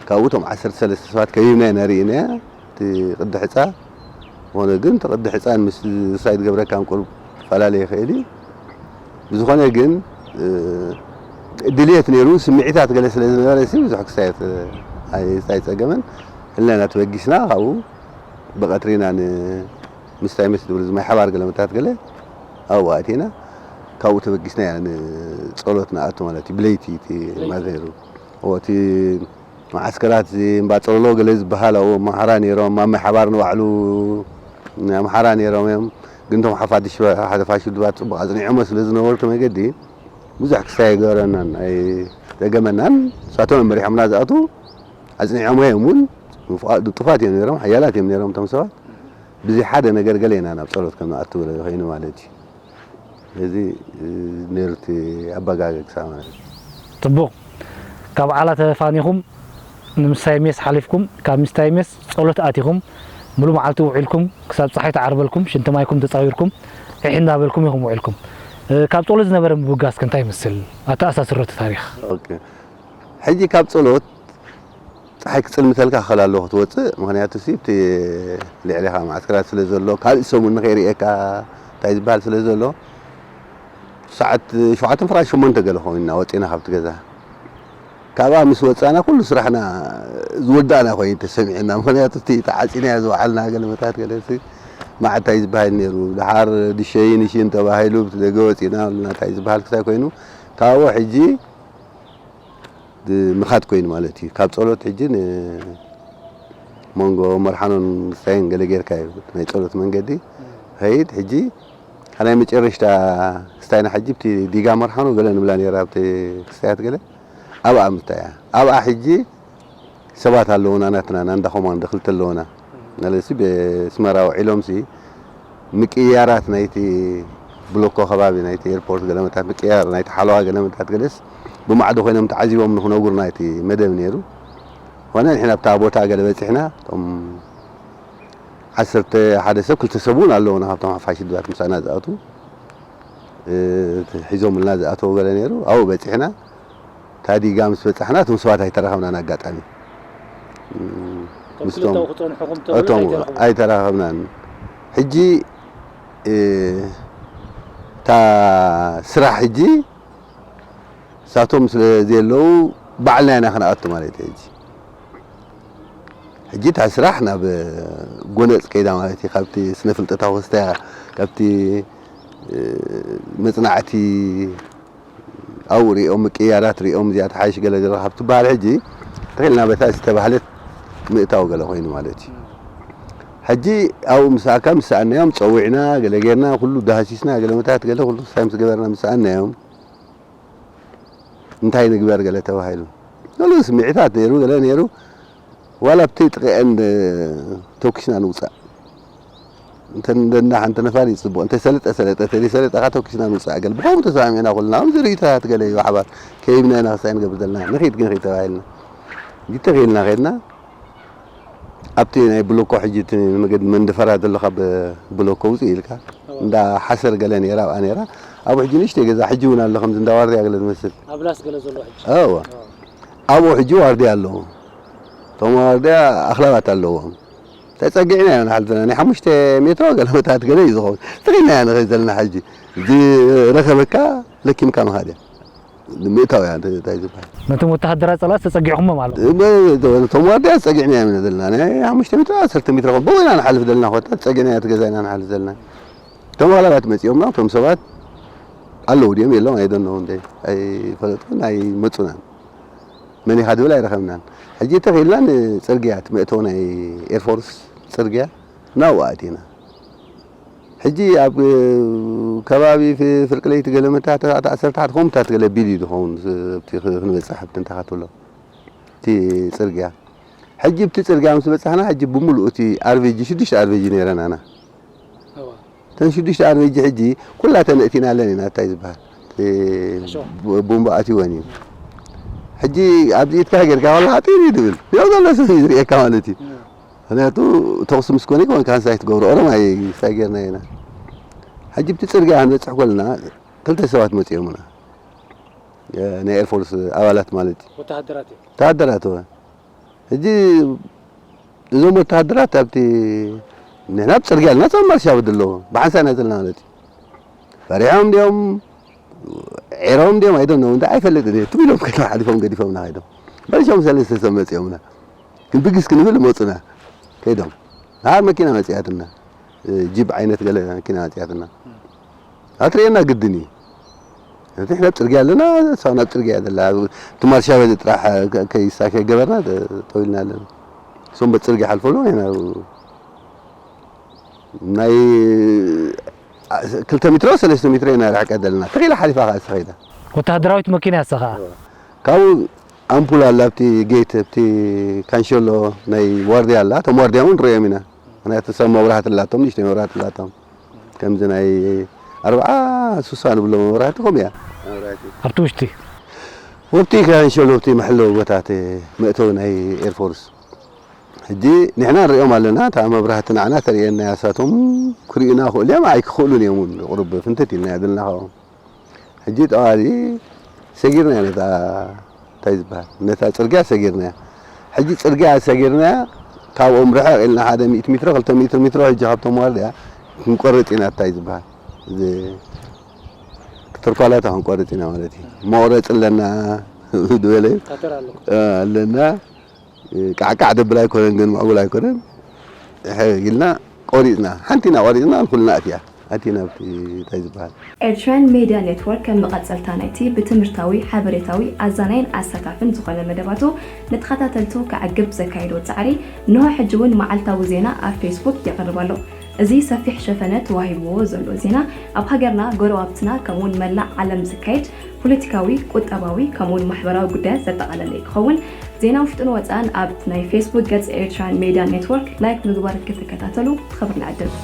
ካብኡ እቶም ዓሰርተ ሰለስተ ሰባት ከቢብና ኢና ርኢናያ። እቲ ቅዲ ሕጻ፣ ዝኾነ ግን እቲ ቅዲ ሕጻን ምስ ሳይድ ገብረካን ቁሩብ ክፈላለ ይኽእል እዩ። ብዝኾነ ግን፣ እ፣ ድልየት ነይሩ፣ ስምዒታት ገለ ስለ ዝነበረ ሲ ብዙሕ ክስታየት ኣይ-፣ ኣይጸገመን። ህልና ኢና ተበጊስና፣ ካብኡ ብቐትሪ ኢና ን-፣ ምስታይ ምስ ዝብል ዝማይ ሓባር ገለ መታት ገለ ኣብኡ ኣቲና። ካብኡ ተበጊስና ኢና ንጸሎት ንኣቱ ማለት እዩ። ብለይቲ እቲ ለይቲ። ማለት ነይሩ። እዎ፣ እቲ መዓስከራት እዚ እምባ ጸለሎ ገለ ዝበሃል ኣብኡ ኣምሓራ ነይሮም፣ ማመ ሓባር ንባዕሉ ኣምሓራ ነይሮም እዮም። ግን እቶም ሓፋሽ፣ ሓደ ፋሽል ድባት ጽቡቕ ኣጽኒዖሞ ስለ ዝነበሩ እቲ መገዲ ብዙሕ ክስታይ ኣይገበረናን፣ ኣይደገመናን። ንሳቶም እዮም መሪሖምና ዝኣትዉ፣ ኣጽኒዖሞ እዮም እውን። ንፉዓት፣ ንጡፋት እዮም ነይሮም፣ ሓያላት እዮም ነይሮም እቶም ሰባት። ብዘይ ሓደ ነገር ገለ ኢና ናብ ጸሎት ከም ንኣቱ ኮይኑ ማለት እዩ። እዚ፣ እ፣ ነይሩ እቲ ኣበጋግሳ ማለት እዩ። ጽቡቕ። ካብ ዓላ ተፋኒኹም ንምስታይ ሜስ ሓሊፍኩም፣ ካብ ምስታይ ሜስ ጸሎት ኣቲኹም፣ ሙሉ መዓልቲ ውዒልኩም፣ ክሳብ ጸሓይ ተዓርበልኩም፣ ሽንቲ ማይኩም ተጻዊርኩም፣ ዒሕ እንዳበልኩም ኢኹም ውዒልኩም። እ፣ ካብ ጸሎት ዝነበረ ምብጋስ ከ እንታይ ይመስል? ኣተኣሳስሮ እቲ ታሪኽ። ኦኬ። ሕጂ ካብ ጸሎት ጸሓይ ክጽልምተልካ ክኽእል ኣለዎ ክትወጽእ። ምኽንያቱ ሲ፣ እቲ ልዕሌኻ መዓስከራት ስለ ዘሎ፣ ካልእ ሰብ እውን ንኸይርእየካ እንታይ ዝበሃል ስለ ዘሎ፣ ሰዓት ሸውዓተ ፍርቓ ሸሞንተ ገለ ኮይንና ወጺእና ካብቲ ገዛ። ካብኣ ምስ ወጻና ኩሉ ስራሕና ዝወዳእና ኮይኑ ተሰሚዕና። ምኽንያቱ እቲ ተዓጺናዮ ዝወዓልና ገለ መታት ገለ ሲ፣ መዓት እንታይ ዝበሃል ነይሩ። ደሓር ድሸይን እሽን ተባሂሉ ብቲ ደገ ወጺእና፣ እንታይ ዝበሃል ክሳይ ኮይኑ፣ ካብኡ ሕጂ ምኻድ ኮይኑ ማለት እዩ። ካብ ጸሎት ሕጂ ንመንጎ መርሓኖን ክስታይን ገለ ጌርካ እዩ ናይ ጸሎት መንገዲ። ኸይድ ሕጂ፣ ናይ መጨረሽታ ክስታይና ሕጂ፣ ብቲ ዲጋ መርሓኖ ገለ ንብላ ነይራ፣ ኣብቲ ክስታያት ገለ ኣብኣ ምስታያ። ኣብኣ ሕጂ ሰባት ኣለዉና፣ ናትና፣ ናንዳ ኮማንዶ ክልተ ኣለዉና። ማለትሲ፣ ብስመራ ውዒሎምሲ፣ ምቅያራት ናይቲ ብሎኮ ከባቢ ናይቲ ኤርፖርት ገለመታት ምቅያር ናይቲ ሓለዋ ገለመታት ገለስ ብማዕዶ ኮይኖም ተዓዚቦም ንክነጉሩና እቲ መደብ ነይሩ። ኮነ ንሕና ኣብታ ቦታ ገለ በጺሕና፣ እቶም ዓሰርተ ሓደ ሰብ፣ ክልተ ሰብ እውን ኣለዉና ካብቶም ሓፋሽ ድባት ምሳና ዝኣትዉ፣ እ፣ ሒዞምልና ዝኣተዉ ገለ ነይሩ። ኣብኡ በጺሕና። ታዲጋ ምስ በጻሕና እቶም ሰባት ኣይተራኸብናን ኣጋጣሚ። እም፣ እቶም ምስቶም ክልተ ክጸንሑኹም ተበሉ እቶም ኣይተረኽቡን? ኣይተራኸብናን። ሕጂ፣ እ፣ እታ ስራሕ ሕጂ ንሳቶም ስለ ዘየለዉ ባዕልና ኢና ክንኣቱ ማለት እዩ። ሕጂ፣ ሕጂ እታ ስራሕ ናብ ጎነጽ ከይዳ ማለት እዩ። ካብቲ ስነ ፍልጠታዊ ክስታይ፣ ካብቲ መጽናዕቲ ኣብኡ ሪኦም፣ ምቅይያራት ሪኦም፣ እዚኣ ትሓይሽ ገለ ገለ ካብ ትበሃል፣ ሕጂ ተኺልና በታ ዝተባህለት ምእታው ገለ ኮይኑ ማለት እዩ። ሕጂ ኣብኡ ምስ ኣካ ምስ ሰኣናዮም፣ ጸዊዕና፣ ገለ ጌርና፣ ኩሉ ዳህሲስና፣ ገለ መታት ገለ ኩሉ ክሳይ ምስ ገበርና ምስ ሰኣናዮም፣ እንታይ ንግበር ገለ ተባሂሉ። ገለ ስምዒታት ነይሩ፣ ገለ ነይሩ። ዋላ ኣብቲ ጥቕአን ተኩስና ንውጻእ። እንተ እንደ ሓንቲ ነፋር እዩ ጽቡቕ። እንተ ሰለጠ ሰለጠ፣ ተዘይ ሰለጠ ከኣ ተኩስና ንውጻእ። ገለ ብኸምኡ ተሰማሚዕና ኩልና። ከምዚ ርእይቶታት ገለ እዩ ሓባር። ከይብና ኢና ክሳይ ንገብር ዘለና። ንኺድ ግን ኺድ ተባሂልና። እንዲ ተኺልና ኸድና። ኣብቲ ናይ ብሎኮ ሕጂ እቲ መገዲ መንደፈራ ዘሎ ካብ ብሎኮ ውጽእ ኢልካ። እዋ። እንዳ ሓሰር ገለ ነይራ፣ ኣብኣ ነይራ። ኣብኡ ሕጂ ንእሽተይ ገዛ ሕጂ እውን ኣሎ፣ ከምዚ እንዳ ዋርድያ ገለ ዝመስል። ኣብ ላስ ገለ ዘሎ ሕጂ። እዋ። እዋ። ኣብኡ ሕጂ ዋርድያ ኣለዎ። እቶም ዋርድያ ኣኽላባት ኣለዎም። ተጸጊዕና ኢና ንሓልፍ ዘለና። ናይ ሓሙሽተ ሜትሮ ገለ መታት ገለ እዩ ዝኸውን። ተኺልና ኢና ንኸይድ ዘለና ሕጂ። ዝረኸበካ ለኪምካ ምኻድ እያ። ምእታው እያ፣ እንታይ እንታይ ዝበሃል። ነቶም ወተሃደራት ጸላእት ተጸጊዕኹሞ ማለት። እቶም ዋርድያ ጸጊዕና ኢና ዘለና። ናይ ሓሙሽተ ሜትሮ፣ ዓሰርተ ሜትሮ፣ ብኡ ኢና ንሓልፍ ዘለና፣ ኮታ ጸጊዕና እያ፣ እቲ ገዛ ኢና ንሓልፍ ዘለና። እቶም ኣኽላባት መጺኦምና፣ እቶም ሰባት ኣለዉ ድዮም የለውን፣ ኣይደነው እንደ ኣይፈለጥኩን፣ ኣይመጹናን። መን ኢኻ ዝብል ኣይረኸብናን። ሕጂ ተኺልና ንጽርግያ፣ እቲ መእተዊ ናይ ኤርፎርስ ጽርግያ፣ ናብኡ ኣቲና። ሕጂ ኣብ ከባቢ ፍ-፣ ፍርቂ ለይቲ ገለ መታሕት ዓሰርተ ሓደ ከምኡታት ገለ ቢል እዩ ዝኸውን፣ ኣብቲ ክ-፣ ክንበጽሕ ኣብቲ እንታይ ክትብሎ፣ እቲ ጽርግያ። ሕጂ ኣብቲ ጽርግያ ምስ በጻሕና፣ ሕጂ ብምሉኡ እቲ ኣርቬጂ፣ ሽዱሽተ ኣርቬጂ ነይረን ኣና። እዋ። እተን ሽዱሽተ ኣርቬጂ ሕጂ ኩላተን እቲናለን ኢና፣ እንታይ ዝበሃል፣ እቲ ሓሸዋ። ቡ-፣ ቡምባ ኣትይወን እዩ። ሕጂ ኣብዚ ኢድካ ጌርካ፣ ዋላ ሓጢን እዩ ድብል። ያው ዘሎ ሰብ እዩ ዝርእየካ ማለት እዩ። እዋ። ምኽንያቱ ተኹሲ ምስ ኮነ ይኮን ካንሳይ ትገብሮ፣ ኦሮማይ ሳይ ጌርና ኢና። ሕጂ ኣብቲ ጽርግያ ክንበጽሕ ከለና ክልተ ሰባት መጺኦምና። የ-፣ ናይ ኤርፎርስ ኣባላት ማለት እዩ። ወተሃደራት እዮም። ወተሃደራት እወ። ሕጂ እዞም ወተሃደራት ኣብቲ ንሕና ኣብ ጽርግያ ኣለና፣ እቶም ማርሻ በድሎ ብሓንሳእ ኢና ዘለና ማለት እዩ። ፈሪሖም ድዮም፣ ዒሮም ድዮም፣ ኣይደኖ፣ እንዳ ኣይፈልጥን እየ። ትም ኢሎም ከይዶም ሓሊፎም ገዲፎምና ከይዶም። በልሾም ሰለስተ ሰብ መጺኦምና። ክንብግስ ክንብል መጹና። ከይዶም። ደሓር መኪና መጺኣትና። እ፣ ጂፕ ዓይነት ገለ መኪና መጺኣትና። ኣትርእየና ግድን እዩ። እቲ ሕና ኣብ ጽርግያ ኣለና፣ እሷ ናብ ጽርግያ እያ ዘላ። እቲ ማርሻ በዚ ጥራሕ ከ-፣ ከይሳ-፣ ከይገበርና ተ-፣ ጠው ኢልና ኣለና። እሶም በቲ ጽርግያ ሓልፉ ኣለዉ፣ ንሕና ናይ ክልተ ሜትሮ፣ ሰለስተ ሜትሮ ኢና ርሕቀት ዘለና። ተኺላ ሓሊፋ ከኣ እሳ ኸይዳ። ወተሃደራዊት መኪና እያ እሳ ኸኣ። ካብኡ ኣምፑል ኣላ ኣብቲ ጌት፣ ኣብቲ ካንሸሎ ናይ ዋርድያ ኣላ። እቶም ዋርድያ እውን ንርእዮም ኢና። ምኽንያቱ ሰብ መብራህቲ ኣላቶም፣ ንእሽተይ መብራህቲ ኣላቶም። ከምዚ ናይ ኣርብዓ ስሳ ንብሎ መብራህቲ ከምኡ እያ። ኣብቲ ውሽጢ? ኣብቲ ካንሸሎ፣ ኣብቲ መሐለዊ ቦታት መእተዊ ናይ ኤርፎርስ። ሕጂ ንሕና ንሪኦም ኣለና፣ እታ መብራህቲ ንዓና ተርእየና እያ፣ እሳቶም ክርእዩና ይኽእሉ እዮም፣ ኣይክኽእሉን እዮም እውን፣ ቁሩብ ፍንትት ኢልና ዘለና ካብኦም። ሕጂ ጠዋሊ ሰጊርና ነታ፣ እንታይ ዝበሃል፣ ነታ ጽርግያ ሰጊርና። ሕጂ ጽርግያ ሰጊርና፣ ካብኦም ርሕቕ ኢልና ሓደ ሚእቲ ሜትሮ፣ ክልተ ሚእቲ ሜትሮ፣ ሕጂ ካብቶም ዋርድያ ክንቆርጽ ኢና፣ እንታይ ዝበሃል፣ እዚ ትርኳላታ ክንቆርጽ ኢና ማለት እዩ። መቑረጺ ኣለና፣ ዝበለ እዩ። ካተር ኣለኩም? እ፣ ኣለና። ቃዕቃዕ ደብል ኣይኮነን፣ ግን ምዕቡል ኣይኮነን። ሕግ ኢልና ቆሪጽና፣ ሓንቲ ኢና ቆሪጽና፣ ንኩልና ኣትያ፣ ኣቲና ኣብቲ እንታይ ዝበሃል። ኤርትራን ሜድያ ኔትወርክ ከም መቐጸልታ ናይቲ ብትምህርታዊ፣ ሓበሬታዊ፣ ኣዛናይን ኣሳታፍን ዝኾነ መደባቱ ንተኸታተልቱ ከዕግብ ዘካየዶ ጻዕሪ፣ እንሆ ሕጂ እውን መዓልታዊ ዜና ኣብ ፌስቡክ የቕርብ ኣሎ። እዚ ሰፊሕ ሸፈነ ተዋሂብዎ ዘሎ ዜና፣ ኣብ ሃገርና፣ ጎረባብትና፣ ከምኡውን መላእ ዓለም ዝካየድ ፖለቲካዊ፣ ቁጠባዊ፣ ከምኡውን ማሕበራዊ ጉዳያት ዘጠቓለለ ክኸውን። ዜና ውሽጥን ወጻእን ኣብ ናይ ፌስቡክ ገጽ ኤርትራን ሜድያ ኔትወርክ ላይክ ምግባር ክትከታተሉ ብኽብሪ ንዕድም።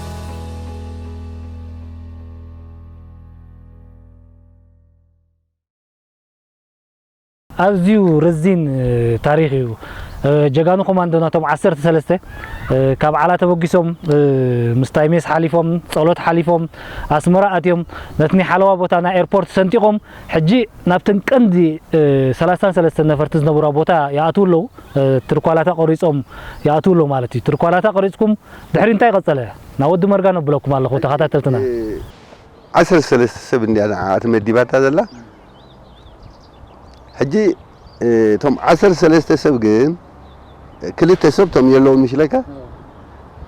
ኣዝዩ ረዚን፣ እ፣ ታሪኽ እዩ። እ፣ ጀጋኑ ኮማንዶና እቶም ዓሰርተ ሰለስተ፣ እ፣ ካብ ዓላ ተበጊሶም፣ እ፣ ምስታይ ሜስ ሓሊፎም፣ ጸሎት ሓሊፎም፣ ኣስመራ ኣትዮም፣ ነቲ ናይ ሓለዋ ቦታ ናይ ኤርፖርት ሰንጢቖም፣ ሕጂ ናብተን ቀንዲ፣ እ፣ ሰላሳን ሰለስተን ነፈርቲ ዝነበራ ቦታ ይኣትዉ ኣለዉ። እ፣ ትርኳላታ ቆሪጾም ይኣትዉ ኣለዉ ማለት እዩ። ትርኳላታ ቆሪጽኩም ድሕሪ እንታይ ቀጸለ? ናብ ወዲ መርጋ ነብለኩም ኣለኹ፣ ተኸታተልትና። እ፣ ዓሰርተ ሰለስተ ሰብ እንድያ ንዓኣ ተመዲባታ ዘላ። ሕጂ፣ እ፣ እቶም ዓሰርተ ሰለስተ ሰብ ግን፣ ክልተ ሰብ እቶም የለውን ምሽለካ?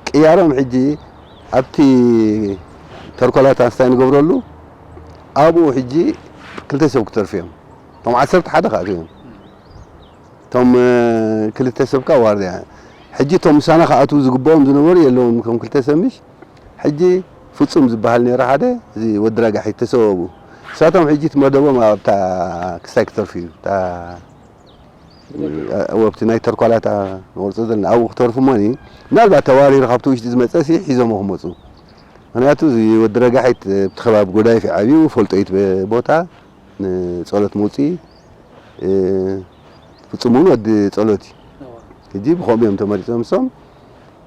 ቅያሮም ሕጂ ኣብቲ ተርኮላት ኣንስታይ ንገብረሉ ኣብኡ ሕጂ ክልተ ሰብ ክተርፉ እዮም። እቶም ዓሰርተ ሓደ ክኣትዉ እዮም። እቶም ክልተ ሰብ ከኣ ዋርድያ። ሕጂ እቶም ምሳና ክኣትዉ ዝግብኦም ዝነበሩ የለውን፣ ከም ክልተ ሰብ ምሽ። ሕጂ ፍጹም ዝበሃል ነይሩ ሓደ፣ እዚ ወዲ ረጋሒት ተሰበቡ። ንሳቶም ሕጂ እቲ መደቦም ኣብታ ክሳይ ክተርፉ እዩ። እታ ወብቲ ናይ ተርኳላታ ንቆርጾ ዘለና ኣብኡ ክተርፉ እሞኒ፣ ምናልባት ተዋሪሩ ካብቲ ውሽጢ ዝመጸ ሲ ሒዞሞ ክመጹ። ምክንያቱ እዚ ወዲ ረጋሒት ኣብቲ ከባቢ ጎዳይፍ እዩ ዓብዩ፣ ፈልጦ እዩ እቲ ቦታ፣ ንጸሎት መውጽኢ፣ እ፣ ፍጹም እውን ወዲ ጸሎት እዩ። እዋ። ሕጂ ብኸምኡ እዮም ተመሪጾም፣ እሶም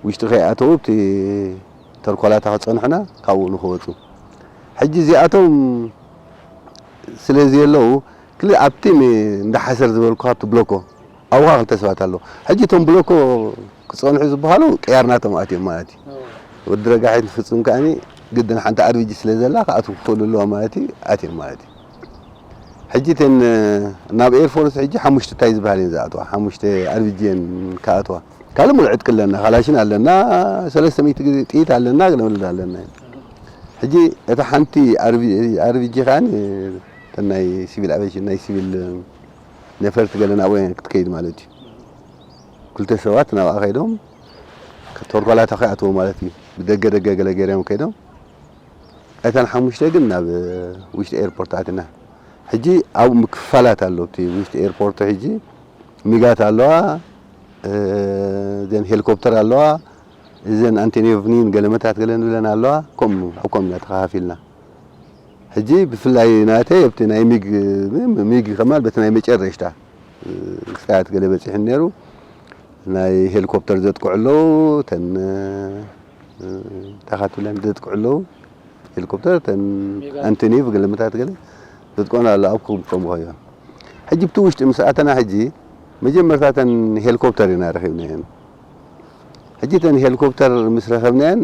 ውሽጢ ከይኣተዉ ኣብቲ ተርኳላታ ክጸንሑና ካብኡ ንኽወጹ። ሕጂ እዚኣቶም ስለ ዘየለዉ፣ ክልተ ኣብቲ ም-፣ እንዳ ሓሰር ዝበልኩ ኣብቲ ብሎኮ ኣብኡ ክልተ ሰባት ኣለዉ። ሕጂ እቶም ብሎኮ ክጸንሑ ዝበሃሉ ቀያርናቶም ኣትዮም ማለት እዩ። እዋ። ወዲ ረጋሒት ፍጹም ከኣኒ ግድን ሓንቲ ኣርቢጂ ስለ ዘላ ክኣትዉ ክኽእሉ ኣለዎም ማለት እዩ፣ ኣትዮም ማለት እዩ። ሕጂ እተን ናብ ኤርፎርስ ሕጂ ሓሙሽተ እንታይ ዝበሃል እየን ዝኣትዋ፣ ሓሙሽተ ኣርቢጂ እየን ክኣትዋ። ካልእ ሙሉእ ዕጥቂ ኣለና፣ ካላሽን ኣለና፣ ሰለስተ ሚእቲ ግዜ ጥይት ኣለና፣ ገለ መለ ኣለና። ሕጂ እታ ሓንቲ ኣርቢ-፣ ኣርቢጂ ከኣ እተን ናይ ሲቪል ኣቪዬሽን፣ ናይ ሲቪል ነፈርቲ ገለ ናብኡ እየን ክትከይድ ማለት እዩ። ክልተ ሰባት ናብኣ ከይዶም ተርኳላታ ከይኣትዉ ማለት እዩ። ብደገ ደገ ገለ ገይሮም ከይዶም እተን ሓሙሽተ ግን ናብ ውሽጢ ኤርፖርት ኣትና። ሕጂ ኣብኡ ምክፋላት ኣሎ። እቲ ውሽጢ ኤርፖርት ሕጂ ሚጋት ኣለዋ፣ እ፣ እዘን ሄሊኮፕተር ኣለዋ፣ እዘን ኣንቶኖቭ ን ገለመታት ገለ ንብለን ኣለዋ። ከምኡ፣ ኣብ ከምኡ ኢና ተኸፋፊልና። ሕጂ ብፍላይ ናተይ ኣብቲ ናይ ሚግ፣ ሚግ ከማን በቲ ናይ መጨረሽታ፣ እ፣ ክሳያት ገለ በጺሑ ነይሩ። ናይ ሄሊኮፕተር ዘጥቅዑ ኣለዉ፣ እተን፣ እ፣ እንታይ ኢኻ ትብለን ዘጥቅዑ ኣለዉ። ሄሊኮፕተር፣ እተን ሚጋት። ኣንቶኖቭ ገለመታት ገለ ዘጥቅዑና ኣሎ፣ ኣብ ከም-፣ ከምኡ ከይበን። ሕጂ ብቲ ውሽጢ ምስ ኣተና ሕጂ መጀመርታ እተን ሄሊኮፕተር ኢና ረኺብናየን። ሕጂ እተን ሄሊኮፕተር ምስ ረኸብናየን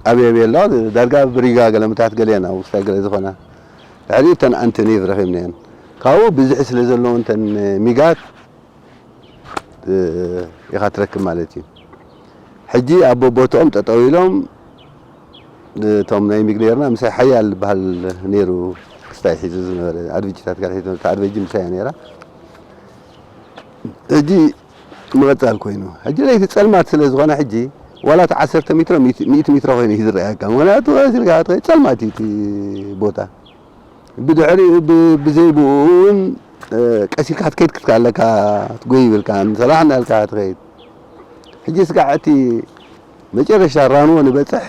ኣበይ ኣበይ ኣለዋ? ዳርጋ ኣብ ሪጋ ገለመታት ገለ እየን፣ ኣብ ውሽጣ ገለ ዝኾና። ድሕሪኡ እተን ኣንቶኖቭ ረኺብናየን። ካብኡ ብዝሒ ስለ ዘለወን እተን ሚጋት፣ እ፣ ኢኻ ትረክብ ማለት እዩ። ሕጂ ኣብ ቦቦትኦም ጠጠው ኢሎም፣ እቶም ናይ ሚግ ነይርና፣ ምሳይ ሓያል ዝበሃል ነይሩ፣ ክስታይ ሒዙ ዝነበረ፣ ኣርቢጂታት ጋር ሒዙ፣ እታ ኣርቢጂ ምሳይ እያ ነይራ። ሕጂ ምቕጻል ኮይኑ፣ ሕጂ ለይቲ ጸልማት ስለ ዝኾነ፣ ሕጂ ዋላ እቲ ዓሰርተ ሜትሮ፣ ሚእቲ፣ ሚእቲ ሜትሮ ኮይኑ እዩ ዝረኣየካ። ምኽንያቱ፣ ቀስ ኢልካ ክትኸይድ ጸልማት እዩ እቲ ቦታ። ብድሕሪኡ ብ-፣ ብዘይ ብኡ እውን፣ እ፣ ቀስ ኢልካ ክትከይድ ክትከኣለካ፣ ትጎይ ይብልካ፣ ሰላሕ እናልካ ትኸይድ። ሕጂ ስጋዕ እቲ መጨረሻ ራንዎ ንበጽሕ፣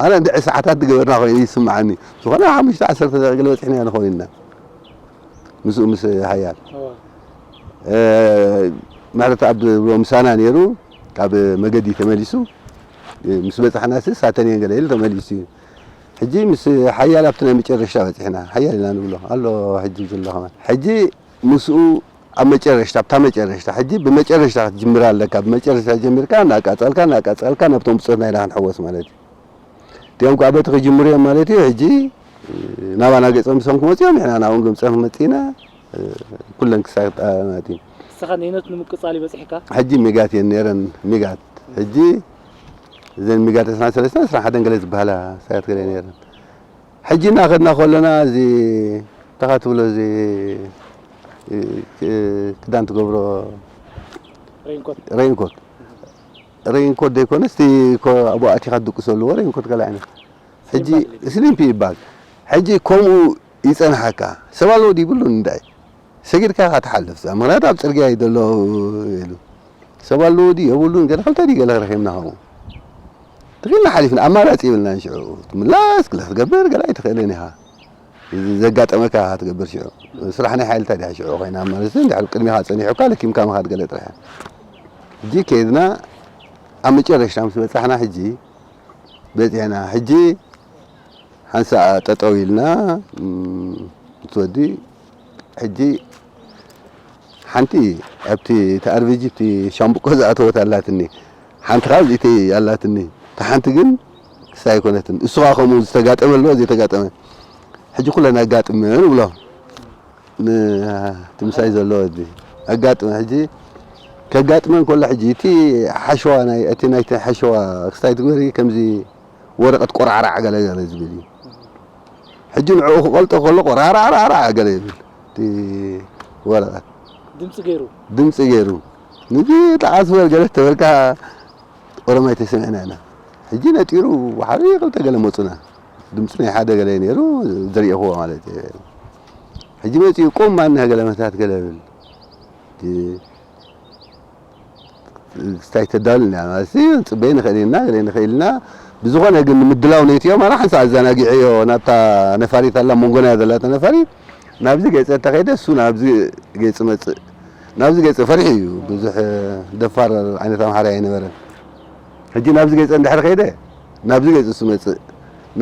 ኣነ እንድዒ ሰዓታት ዝገበርና ኮይኑ ይስምዓኒ። ዝኾነ ሓሙሽተ ዓሰርተ ደቂቕ ገለ በጺሕና ንኸውን ኢና። ምስኡ ምስ ሓያል። እዋ። እ፣ ምሕረተኣብ ዝብሎ ምሳና ነይሩ፣ ካብ መገዲ ተመሊሱ። እ፣ ምስ በጻሕና ሲ ሳተን እየን ገለ ኢሉ ተመሊሱ እዩ። ሕጂ ምስ ሓያል ኣብቲ ናይ መጨረሻ በጺሕና። ሓያል ኢና ንብሎ። ኣሎ ሕጂ ዘሎ ከማን። ሕጂ ምስኡ ኣብ መጨረሽታ፣ ኣብታ መጨረሽታ፣ ሕጂ ብመጨረሽታ ክትጅምር ኣለካ። ብመጨረሽታ ጀሚርካ፣ እናቃጸልካ፣ እናቃጸልካ፣ ናብቶም ብጾትና ኢና ክንሕወስ ማለት እዩ። እቲኦም ከኣ በቲ ክጅምሩ እዮም ማለት እዩ። ሕጂ ናባና ገጾም ምሶም ክመጹ እዮም፣ ንሕና ናብኦም ገምጸም መጺና፣ ኩለን ክሳብ ማለት እዩ። ንስኻ ነይኖት ንምቅጻል ይበጽሕካ? ሕጂ ሚጋት እየን ነይረን፣ ሚጋት። ሕጂ እዘን ሚጋት ዕስራን ሰለስተን፣ ዕስራን ሓደን ገለ ዝበሃላ ሳያት ገለ ነይረን። ሕጂ እናኸድና ከለና፣ እዚ፣ እንታይ ትብሎ፣ እዚ፣ እ፣ እ፣ ክዳን ትገብሮ ሬንኮት። ሬንኮት። ሬንኮት ዘይኮነስ፣ እቲ ኮ-፣ ኣብኡ ኣቲኻ ትድቅሰሉ ሬንኮት ካልእ ዓይነት። ሕጂ ስሊም ፓድ። ስሊም ፒድ ይበሃል። ሕጂ ከምኡ ይጸንሓካ። ሰብ ኣለዎ ድዩ ይብሉን እንታይ? ሰጊድካ ኢኻ ትሓልፍ። ምኽንያቱ ኣብ ጽርግያ እዩ ዘሎ ኢሉ። ሰብ ኣለዎ ድዩ የብሉን፣ ገለ ክልተ ድዩ ገለ ረኺብና ከምኡ። ተኺልና ሓሊፍና፣ ኣማራጺ የብልናን ሽዑ። ትምላስ ገለ ክትገብር፣ ገለ ኣይትኽእልን ኢኻ። እዚ ዘጋጠመካ ኢኻ ትገብር ሽዑ። ስራሕ ናይ ሓይልታት ድያ ሽዑ ኮይና ማለት፣ እንድሕር ቅድሚኻ ጸኒሑካ፣ ለኪምካ ምኻድ ገለ ጥራሕ። ሕጂ ከይድና፣ ኣብ መጨረሽታ ምስ በጻሕና፣ ሕጂ በጺሕና። ሕጂ ሓንሳእ ጠጠው ኢልና፣ እም፣ ምስ ወዲ፣ ሕጂ ሓንቲ ኣብቲ፣ እቲ ኣርቢጂ፣ እቲ ሻምብቆ ዝኣተወት ኣላትኒ። ሓንቲ ካብ እዚኣተይ ኣላትኒ። እታ ሓንቲ ግን ክስታይ ኣይኮነትን። እሱ ኸኣ ከምኡ ዝተጋጠመ ኣለዎ፣ ዘይተጋጠመ። ሕጂ ኩለን ኣጋጥመን እብሎ። ን-፣ እቲ ምሳይ ዘሎ ወዲ። ኣጋጥመ፣ ሕጂ ከጋጥመን ከሎ፣ ሕጂ እቲ ሓሸዋ ናይ፣ እቲ ናይቲ ሓሸዋ ክስታይ ትግበሪ፣ ከምዚ ወረቐት ቆራዕራዕ ገለ ገለ ዝብል እዩ። ሕጂ ንዕኡ ክቐልጦ ከሎ ራራራራ ገለ ይብል። እቲ ወረቐት ድምፂ ገይሩ ድምፂ ገይሩ፣ ንዚ ጣቓስ በል ገለ ተበልካ ኦሮማይ ተሰሚዕና ኢና። ሕጂ ነጢሩ ሓደ ክልተ ገለ መፁና። ድምፂ ናይ ሓደ ገለ ነይሩ፣ ዝሪእኽዎ ማለት እዩ። ሕጂ መፂኡ ቁም ማንህ ገለ መታት ገለ ይብል። እቲ ክስታይ ተዳሉ ኢና ማለት እዩ። ፅበይ ንኽእል ኢና፣ ገለ ንኽእል ኢና። ብዝኾነ ግን ንምድላው ነይትዮ ማለት ሓንሳ ኣዘናጊዐዮ ናብታ ነፋሪት ኣላ መንጎና ዘላታ ነፋሪት ናብዚ ገፀ እንተኸይደ እሱ ናብዚ ገፅ መፅእ ናብዚ ገፅ ፈሪሑ እዩ። ብዙሕ ደፋር ዓይነት ኣምሓራይ ኣይነበረን። ሕጂ ናብዚ ገፀ እንድሕር ከይደ ናብዚ ገፅ እሱ መፅእ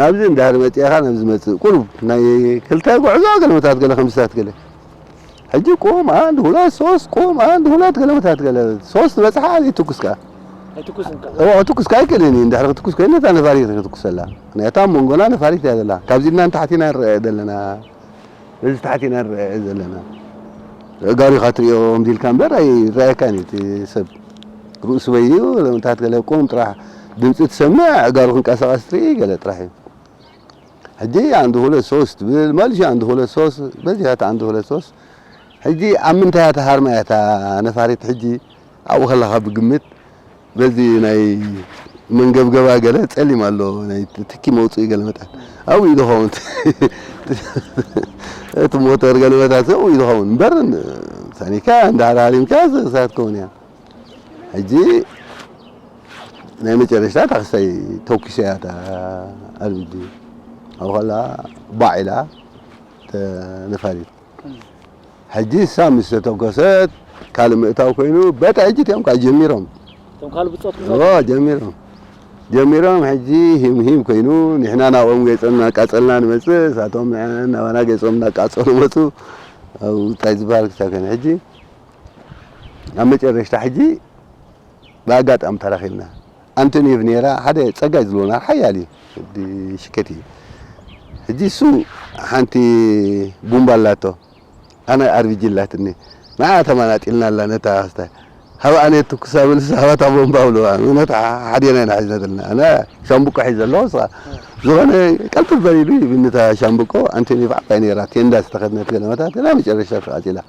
ናብዚ እንድሕር መፅእኻ ናብዚ መፅእ ቁሩብ ናይ ክልተ ጉዕዞ ገለመታት ገለ ከምስታት ገለ ሕጂ ቁም ኣንድ ሁለት ሶስት ቁም ኣንድ ሁለት ገለመታት ገለ ሶስት በፅሓ ይትኩስ ከኣ ኣይትኩስን ከ እዋ ትኩስ ከኣ ይክእልን እዩ። እንድሕር ክትኩስ ኮይኑ ነታ ነፋሪት ክትኩሰላ ምክንያቱ ኣብ መንጎና ነፋሪት እያ ዘላ። ካብዚ ኢልና ንታሕቲና ንረአ ዘለና እዚ ታሕቲና ንረአ ዘለና ጋሪኻ ትሪኦ ምዚ ኢልካ እምበር ኣይረኣየካን እዩ እቲ ሰብ ርእሱ በይኑ ለምታት ገለ ቁም ጥራሕ ድምፂ ትሰምዕ ጋሩ ክንቀሳቐስ ትርኢ ገለ ጥራሕ እዩ። ሕጂ ኣንድ ሁለት ሶስት ትብል መልሲ ኣንድ ሁለት ሶስት በዚሐት ኣንድ ሁለት ሶስት ሕጂ ኣብ ምንታይ እያ ተሃርማ እያ እታ ነፋሪት ሕጂ ኣብኡ ከለኻ ብግምት በዚ ናይ መንገብገባ ገለ ፀሊም ኣሎ ናይ ትኪ መውፅኢ ገለ መጠን ኣብኡ እዩ ዝኸውን እቲ ሞተር ገለ መታት ኣብኡ እዩ ዝኸውን እምበር ሳኒካ እንዳሓደ ሃሪምካ ሳትከውን እያ ሕጂ ናይ መጨረሽታ ታክሳይ ተኩሰ እያ እታ ኣርቢጂ ኣብኡ ከላ ባዕ ኢላ ነፋሪት ሕጂ እሳ ምስ ተተኮሰት ካልእ ምእታው ኮይኑ በታ ሕጂ እቲኦም ከዓ ጀሚሮም እቶም ካልእ ብፆት ኦ ጀሚሮም ጀሚሮም ሕጂ ሂም ሂም ኮይኑ ንሕና ናብኦም ገይፆም እናቃፀልና ንመፅእ እሳቶም ናባና ገይፆም እናቃፀሉ መፁ። ኣብ እንታይ ዝበሃል ክሳብ ከነ ሕጂ ኣብ መጨረሽታ ሕጂ ብኣጋጣሚ ተራኺብና ኣንቶኒቭ ነይራ ሓደ ፀጋይ ዝብሉና ሓያል እዩ ሽከት እዩ ሕጂ እሱ ሓንቲ ቡምባ ኣላቶ ኣነ ኣርቢጂ ኣላትኒ ንዓ ተማናጢልና ኣላ ነታ ክስተ ሃብኣ ነየት ትኩሳ በልስ ሃባታ ቦምባ ብልዋ ምክንያቱ ሓዴና ኢና ሒዝና ዘለና ኣነ ሻምብቆ ሒዝ ኣለኹ ንስኻ ዝኾነ ቀልጥፍ በሊሉ ይብኒ እታ ሻምብቆ ኣንቶኒ ብዓባይ ነይራ ቴንዳ ዝተኸድነት ገለመታት ገና መጨረሻ ተቓፂላ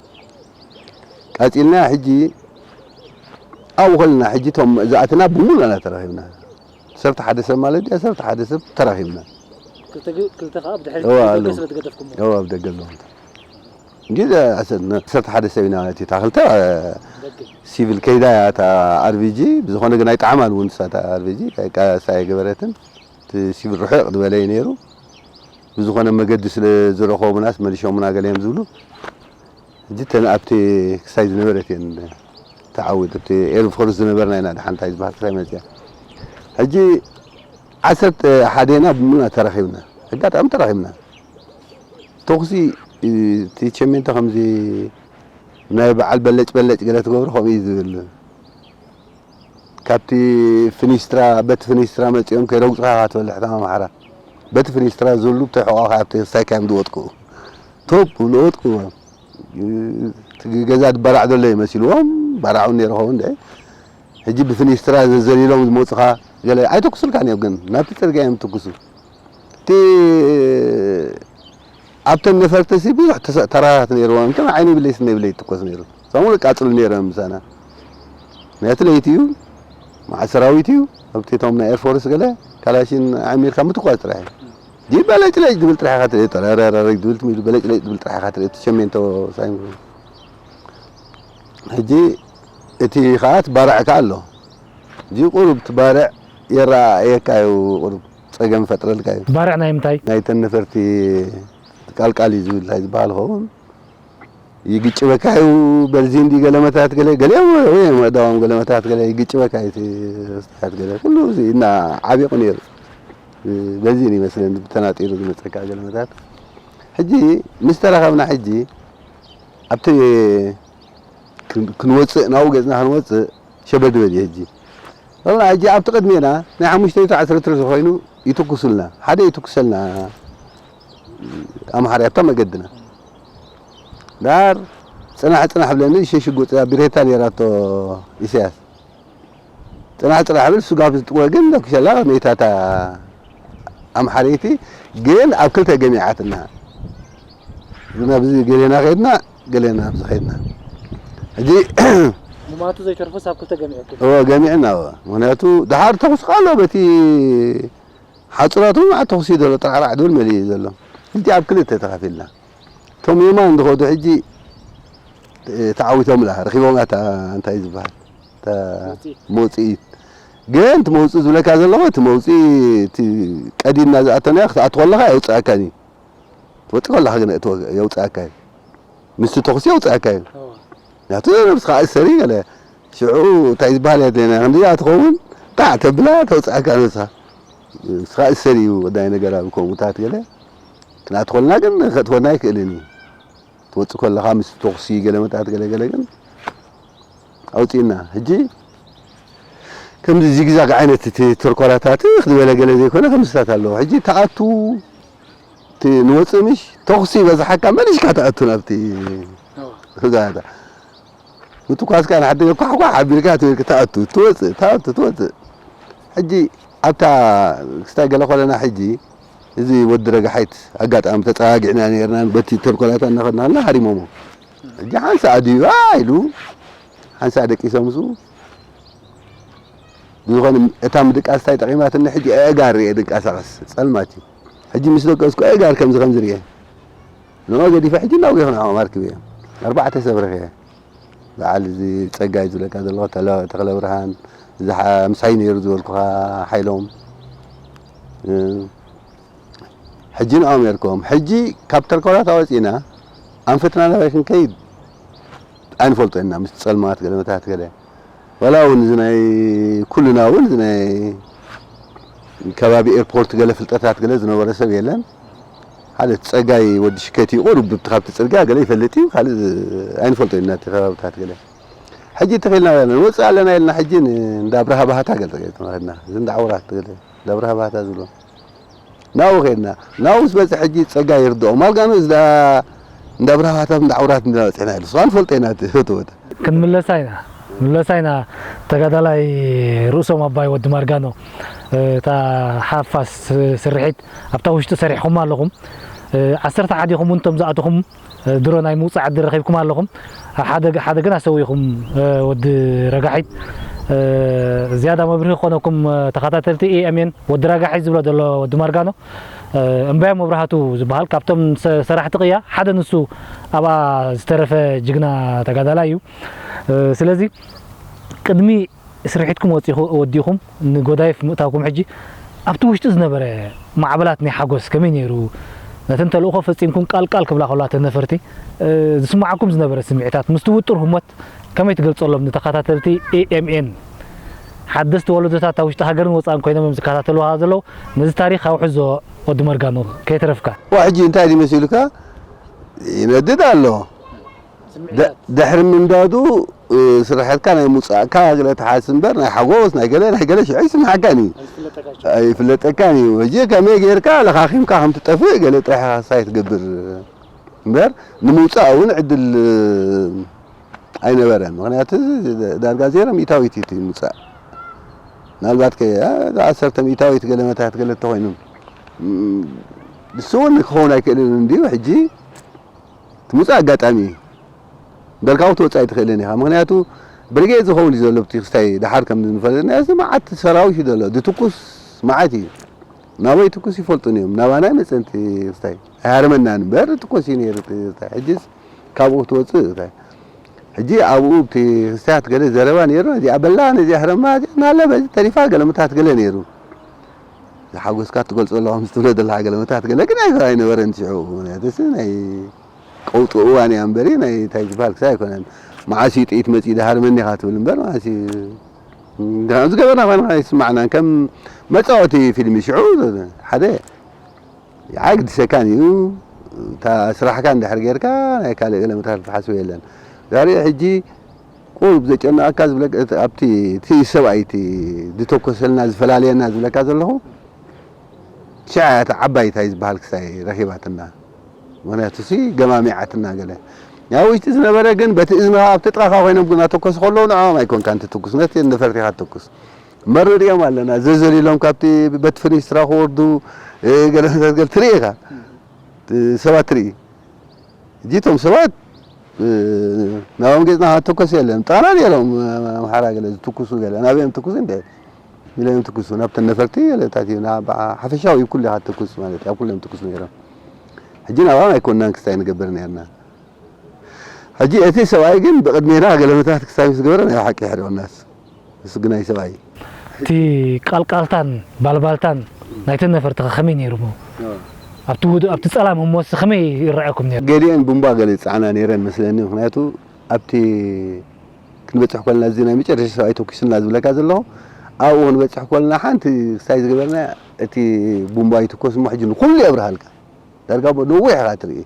ቃፂልና ሕጂ ኣብኡ ከለና ሕጂ እቶም ዝኣትና ብሙሉእና ተራኺብና ዓሰርተ ሓደ ሰብ ማለት ድያ ዓሰርተ ሓደ ሰብ ተራኺብና ክልተ ከዓ ብድሕሪ እዋ ኣለዉ ገደፍ ስለ ትገደፍኩም እዋ ኣብ ደገ ኣለዉ እንጂ ዓሰርተ ሓደ ሰብ ኢና ማለት እዩ እታ ክልተ ደገ ሲቪል ከይዳ እያ እታ ኣርቢጂ ብዝኾነ ግን ኣይጠዓማን እውን ንሳ እታ ኣርቢጂ ቃሳ ኣይገበረትን እቲ ሲቪል ርሕቕ ዝበለ እዩ ነይሩ ብዝኾነ መገዲ ስለ ዝረኸቡናስ መሊሾምና ገለ እዮም ዝብሉ ሕጂ እተን ኣብቲ ክሳይ ዝነበረት እየን ተዓዊት ኣብቲ ኤርፎርስ ዝነበርና ኢና ድሓን እንታይ ዝበሃል ክሳይ መፅያ ሕጂ ዓሰርተ ሓደና ብምሉና ተራኺብና ኣጋጣሚ ተራኺብና ተኹሲ እቲ ቸሜንቶ ከምዚ ናይ በዓል በለጭ በለጭ ገለ ትገብሮ ከምኡ እዩ ዝብል ካብቲ ፍኒስትራ በቲ ፍኒስትራ መፂኦም ከይረግፁኻ ኢኻ ትበልሕ እታ ኣምሓራ በቲ ፍኒስትራ ዝህሉ ብቲ ሕቖኻ ኣብቲ ክሳይካ እዮም ዝወጥቅኡ ቶፕ ዝወጥቅዎ እቲ ገዛ ድባራዕ ዘሎ ይመሲልዎም ባራዕ እውን ነይሩ ኸውን ደ ሕጂ ብፍኒስትራ ዘዘሊሎም ዝመፁኻ ገለ ኣይተኩሱልካን እዮም ግን ናብቲ ፅርግያ እዮም ትኩሱ እቲ ኣብተን ነፈርቲ ሲ ብዙሕ ተራራት ነይርዎም እንተ ዓይኒ ብለይ ስነ ብለይ ትኮስ ነይሩ ሳሙሉ ቃፅሉ ነይሮም ምሳና ናይቲ ለይቲ እዩ መዓ ሰራዊት እዩ ኣብቲ ቶም ናይ ኤርፎርስ ገለ ካላሽን ዓሚርካ ምትኳስ ጥራሕ እዩ ዲ በለጭለጭ ድብል ጥራሕ ኢኻ ትርኢ ጠረረረረግ ድብል ትሚሉ በለጭለጭ ድብል ጥራሕ ኢኻ ትርኢ እቲ ሸሜንቶ ሳይ ሕጂ እቲ ከዓ ትባርዕ ከዓ ኣሎ እዚ ቁሩብ ትባርዕ የረኣየካ እዩ ቁሩብ ፀገም ይፈጥረልካ እዩ። ባርዕ ናይ ምንታይ? ናይተን ነፈርቲ ቃልቃል እዩ ዝብል እንታይ ዝበሃል ኸውን ይግጭበካ እዩ በዚ እንዲ ገለመታት ገለ ገለ ወይ መእዳዎም ገለመታት ገለ ይግጭበካ እዩ ስታት ገለ ኩሉ እዚ እና ዓቢቑ ነይሩ በዚ ይመስለኒ ብተናጢሩ ዝመፀካ ገለመታት ሕጂ ምስ ተራኸብና ሕጂ ኣብቲ ክንወፅእ ናብኡ ገፅና ክንወፅእ ሸበድበድ እዩ ሕጂ ወላ ሕጂ ኣብቲ ቅድሜና ናይ ሓሙሽተ ሚእቲ ዓሰርተ ዝኾይኑ ይትኩሱልና ሓደ ይትኩሰልና ኣምሓርያ ኣብታ መገድና ዳር ፅናሕ ፅናሕ ብለኒ ሸሽጉጥ እያ ቢሬታ ነይራቶ ኢሳያስ ፅናሕ ፅናሕ ብል ስጋብ ዝጥወ ግን ለኩሸላ ሜታታ ኣምሓረይቲ ግን ኣብ ክልተ ገሚዓትና። ናብዚ ገሌና ከይድና፣ ገሌና ኣብዚ ከይድና። ሕጂ ሙማቱ ዘይተርፎስ ኣብ ክልተ ገሚዑ። እወ፣ ገሚዕና፣ እወ። ምኽንያቱ ደሓር ተኹሲ ኣሎ፣ በቲ ሓጹራቱ መዓት ተኹሲ ዘሎ፣ ጠራዕራዕ ድብል መሊኡ ዘሎ። ሕጂ ኣብ ክልተ ተኸፊልና። እቶም የማን ዝኸዱ ሕጂ፣ እ፣ ተዓዊቶምላ፣ ረኺቦምላ እታ፣ እንታይ ዝበሃል? እታ መውጽኢት። መውጽኢት። ግን እቲ መውጽኢ ዝብለካ ዘለኹ፣ እቲ መውጽኢ፣ እቲ ቀዲድና ዝኣተናዮ፣ ክትኣቱ ከለኻ የውጽኣካን እዩ። ትወጽእ ከለኻ ግን እትወ-፣ የውጽኣካ እዩ። ምስቲ ተኹሲ የውጽኣካ እዩ። እወ። ምኽንያቱ ነብስኻ እሰሪ ገለ። ሽዑ እንታይ ዝበሃል እያ፣ ዜና ክንዲ እያ ትኸውን፣ ጣዕ ተብላ፣ ተውጽኣካ ነብስኻ። ንስኻ እሰሪ እዩ ወዳይ ነገር ኣብ ከምኡታት ገለ። ክንኣትኾልና ግን ከእትወና ኣይክእልን እዩ። ትወጽእ ከለኻ ምስ ተኹሲ ገለ መታት ገለ ገለ ግን ኣውጺእና። ሕጂ ከምዚ ዚግዛግ ዓይነት እቲ ተርኮላታት ክትበለ ገለ ዘይኮነ ከምስታት ኣለዎ። ሕጂ ተኣቱ፣ እቲ ንወጽእ ምሽ ተኹሲ በዝሓካ መሊሽካ ተኣቱ ናብቲ እወ። ገዛታ። ምትኳስካ ንሓደ ኳሕኳሕ ኣቢልካ ትብል፣ ትኣቱ፣ ትወጽእ፣ ትኣቱ፣ ትወጽእ። ሕጂ ኣብታ ክስታይ ገለ ኮለና ሕጂ እዚ ወዲ ረጋሓይት ኣጋጣሚ ተጸጋጊዕና ነርና፣ በቲ ተርኮላታ እናኸድና ሃሪሞሞ። ሕጂ ሓንሳእ ድዩ ኢሉ፣ ሓንሳእ ደቂሶም ምስኡ። ብዝኾነ እታ ምድቃስ እንታይ ጠቒማትኒ፣ ሕጂ ኣእጋር እየ ድንቀሳቐስ፣ ጸልማት እዩ። ሕጂ ምስ ደቀስኩ ኣእጋር ከምዚ ከምዚ ርእየ። ንኦ ገዲፈ ሕጂ እናውየኹ ንዕኦም ኣርክብ እየ። ኣርባዕተ ሰብ ረኺበ። በዓል እዚ ጸጋይ ዝብለካ ዘለኹ፣ ተለ-፣ ተኽለ ብርሃን፣ እዚ ሓ-፣ ምሳይ ነይሩ ዝበልኩኻ ሓይሎም። እ፣ ሕጂ ንኦም የርክቦም። ሕጂ ካብ ተርኮላት ኣወጺእና፣ ኣንፈትና ናበይ ክንከይድ ኣይንፈልጦ ኢና፣ ምስ ጸልማት ገለ መታት ገለ። ዋላ እውን እዚ ናይ ኩልና እውን እዚ ናይ ከባቢ ኤርፖርት ገለ ፍልጠታት ገለ ዝነበረ ሰብ የለን። ሓደ እቲ ጸጋይ ወዲ ሽከት እዩ፣ ቁሩብ ብቲ ካብቲ ጽርግያ ገለ ይፈልጥ እዩ፣ ካልእ ዝ-፣ ኣይንፈልጦ ኢና እቲ ከባብታት ገለ። ሕጂ ተኺልና ኣለና፣ ንወጽእ ኣለና ኢልና ሕጂ ን-፣ እንዳ ኣብርሃ ባህታ ገለ ተገይርና፣ እዚ እንዳ ዓውራት ገለ፣ እንዳ ኣብርሃ ባህታ ዝብሎ። ናብኡ ከይድና፣ ናብኡ ምስ በጽሕ ሕጂ ጸጋ ይርድኦ። ማልጋኖ እዚ ደኣ እንዳ ኣብርሃ ባህታ እንዳ ዓውራት እንዳ በጽሕና ኢሉ። ንስኻ ንፈልጦ ኢና እቲ፣ እቲ ቦታ። ክንምለሳ ኢና፣ ክንምለሳ ኢና። ተጋዳላይ ርእሶም ኣባይ ወዲ ማርጋኖ፣ እታ ሓፋስ ስርሒት ኣብታ ውሽጢ ሰሪሕኹም ኣለኹም። እ፣ ዓሰርተ ሓደ ኢኹም እውን እቶም ዝኣተኹም፣ እ፣ ድሮ ናይ ምውጻእ ዕድል ረኺብኩም ኣለኹም። ሓደ፣ ሓደ ግን ኣሰዊኹም፣ እ፣ ወዲ ረጋሒት። እ፣ ዝያዳ መብርሂ ክኾነኩም፣ እ፣ ተኸታተልቲ ኤ ኤም ኤን፣ ወዲ ረጋሒት ዝብሎ ዘሎ ወዲ ማርጋኖ፣ እ፣ እምባየ መብራህቱ ዝበሃል ካብቶም ሰ-፣ ሰራሕቲ ቅያ ሓደ ንሱ ኣብኣ ዝተረፈ ጅግና ተጋዳላይ እዩ። እ፣ ስለዚ ቅድሚ ስርሒትኩም ወጺኹ-፣ ወዲኹም ንጎዳይፍ ምእታውኩም፣ ሕጂ ኣብቲ ውሽጢ ዝነበረ ማዕበላት ናይ ሓጎስ ከመይ ነይሩ? ነተን ተልእኾ ፈጺምኩም ቃል ቃል ክብላ ከለዋ እተን ነፈርቲ፣ እ፣ ዝስምዓኩም ዝነበረ ስምዒታት፣ ምስቲ ውጡር ህሞት ከመይ ትገልጸሎም ንተኸታተልቲ ኤ ኤም ኤን? ሓደስቲ ወለዶታት ኣብ ውሽጢ ሃገርን ወጻእን ኮይኖም እዮም ዝከታተልዋ ዘለዉ። ነዚ ታሪኽ ኣውሕዞ ወዲ መርጋኖ ከይተረፍካ። ዋ፣ ሕጂ እንታይ ድዩ መሲሉካ? ይነድድ ኣሎ። ድ-፣ ስምዒታት። ድሕሪ ምንዳዱ፣ እ፣ ስራሕትካ ናይ ምውጻእካ ገለ ትሓስ እምበር፣ ናይ ሓጎስ፣ ናይ ገለ፣ ናይ ገለ ሽዑ ይስምዓካን እዩ። ኣይፍለጠካን እዩ። ኣይፍለጠካን እዩ። ሕጂ ከመይ ጌርካ ለኻኺምካ ከም ትጠፍእ ገለ ጥራሕ ኢኻ ሳይ ትገብር እምበር፣ ንምውጻእ እውን ዕድል፣ እ፣ ኣይነበረን። ምኽንያቱ ዳርጋ ዜሮ ሚእታዊት እዩ እቲ ምውጻእ። ምናልባት ከ፣ እ፣ ዓሰርተ ሚእታዊት ገለ መታት ገለ እንተኾይኑ፣ እም፣ ንሱ እውን ክኸውን ኣይክእልን እንድዩ። ሕጂ ትምጻእ ኣጋጣሚ እዩ። በልካ ክትወጽእ ኣይትኽእልን ኢኻ። ምኽንያቱ ብርጌድ ዝኸውን እዩ ዘሎ ኣብቲ ክስታይ ደሓር ከም ዝንፈልጥ ናይ እዚ መዓት ሰራዊት እዩ ዘሎ። ድትኩስ መዓት እዩ። ናበይ ትኩስ ይፈልጡን እዮም። ናባና ይመጽእ እቲ ክስታይ። ኣይሃርመናን እምበር ትኮስ እዩ ነይሩ እቲ ክስታይ። ሕጂስ ካብኡ ክትወጽእ እንታይ። ሕጂ ኣብኡ ኣብቲ ክስታያት ገለ ዘረባ ነይሩ። ነዚኣ በላ፣ ነዚኣ ህረማ፣ እዚኣ ናለ በዚ ተሪፋ ገለ ምታት ገለ ነይሩ። ዝሓጎስካ ትገልጾ ኣለኻ ምስ ትብሎ ዘለኻ ገለ ምታት ገለ ግን ኣይ-፣ ኣይነበረን ሽዑ። ምኽንያቱ እዚ ናይ ቀውጢ እዋን እያ እምበሪ ናይ እንታይ ዝበሃል ክሳይ ኣይኮነን። መዓስ እዩ ጥይት መጺኡ ደሃርመኒ ኢኻ ትብል እምበር መዓስ እዩ፣ ዝገበርና ኳና ኣይስማዕናን። ከም መጻወቲ ፊልም ሽዑ ሓደ ይዓግድሰካን እዩ። እታ ስራሕካ እንድሕር ጌርካ ናይ ካልእ ገለ ምታት ዝሓስብ የለን። ዛሬ ሕጂ ቁሩብ ዘጨነቐካ ዝብለካ፣ እቲ፣ ኣብቲ፣ እቲ ሰብኣይ እቲ ዝተኮሰልና ዝፈላልየና ዝብለካ ዘለኹ፣ ሽዓ እታ ዓባይ እንታይ ዝበሃል ክሳይ ረኺባትና። ምኽንያቱ ሲ ገማሚዓትና ገለ። ኣብ ውሽጢ ዝነበረ ግን በቲ እዝንኻ ኣብቲ ጥቓኻ ኮይኖም ግን ኣተኮሱ ከለዉ ንዕኦም ኣይኮንካን ትትኩስ፣ ነቲ ነፈርቲ ኢኻ ትተኩስ። መረር እዮም ኣለና። ዘዘሊሎም ካብቲ በት ፍኒስትራ ክወርዱ፣ እ፣ ገለ ነገር ገለ ትርኢ ኢኻ። እ፣ ሰባት ትርኢ። እጂ እቶም ሰባት፣ እ፣ ናብኦም ገጽና ክትተኮስ የለን። ጣና ነይሮም፣ እ፣ ኣምሓራ ገለ ዝትኩሱ ገለ። ናበይ እዮም ትኩሱ እንደ? ኢሎም እዮም ትኩሱ። ናብተን ነፈርቲ ገለ ታት እዩ። ናብ ሓፈሻዊ ኩሉ ኢኻ ትኩስ ማለት እዩ። ኣብ ኩሎም ትኩስ ነይሮም። ሕጂ ናብኦም ኣይኮንናን ክስታይ ንገብር ነይርና። ሕጂ እቲ ሰብኣይ ግን ብቕድሜና ገለመታት ክስታይ ምስ ገበረ ናይ ሓቂ ይሕርዮናስ። ንሱ ግናይ ሰብኣይ። እቲ ቃልቃልታን ባልባልታን ናይተን ነፈርቲ ከ ከመይ ነይሩ? ኣብቲ ውድ-፣ ኣብቲ ጸላም እሞስ ከመይ ይረኣየኩም ነይሩ? ገሊአን ቡምባ ገለ ይጸዓና ነይረን መስለኒ። ምኽንያቱ ኣብቲ ክንበጽሕ ኮልና እዚ ናይ መጨረሻ ሰብኣይ ተኩስና ዝብለካ ዘለኹ፣ ኣብኡ ክንበጽሕ ኮልና ሓንቲ ክስታይ ዝገበርና እቲ ቡምባ ይትኮስ እሞ ሕጂ ንኹሉ የብርሃልካ። ዳርጋ እሞ ነዊሕ ኢኻ ትርኢ።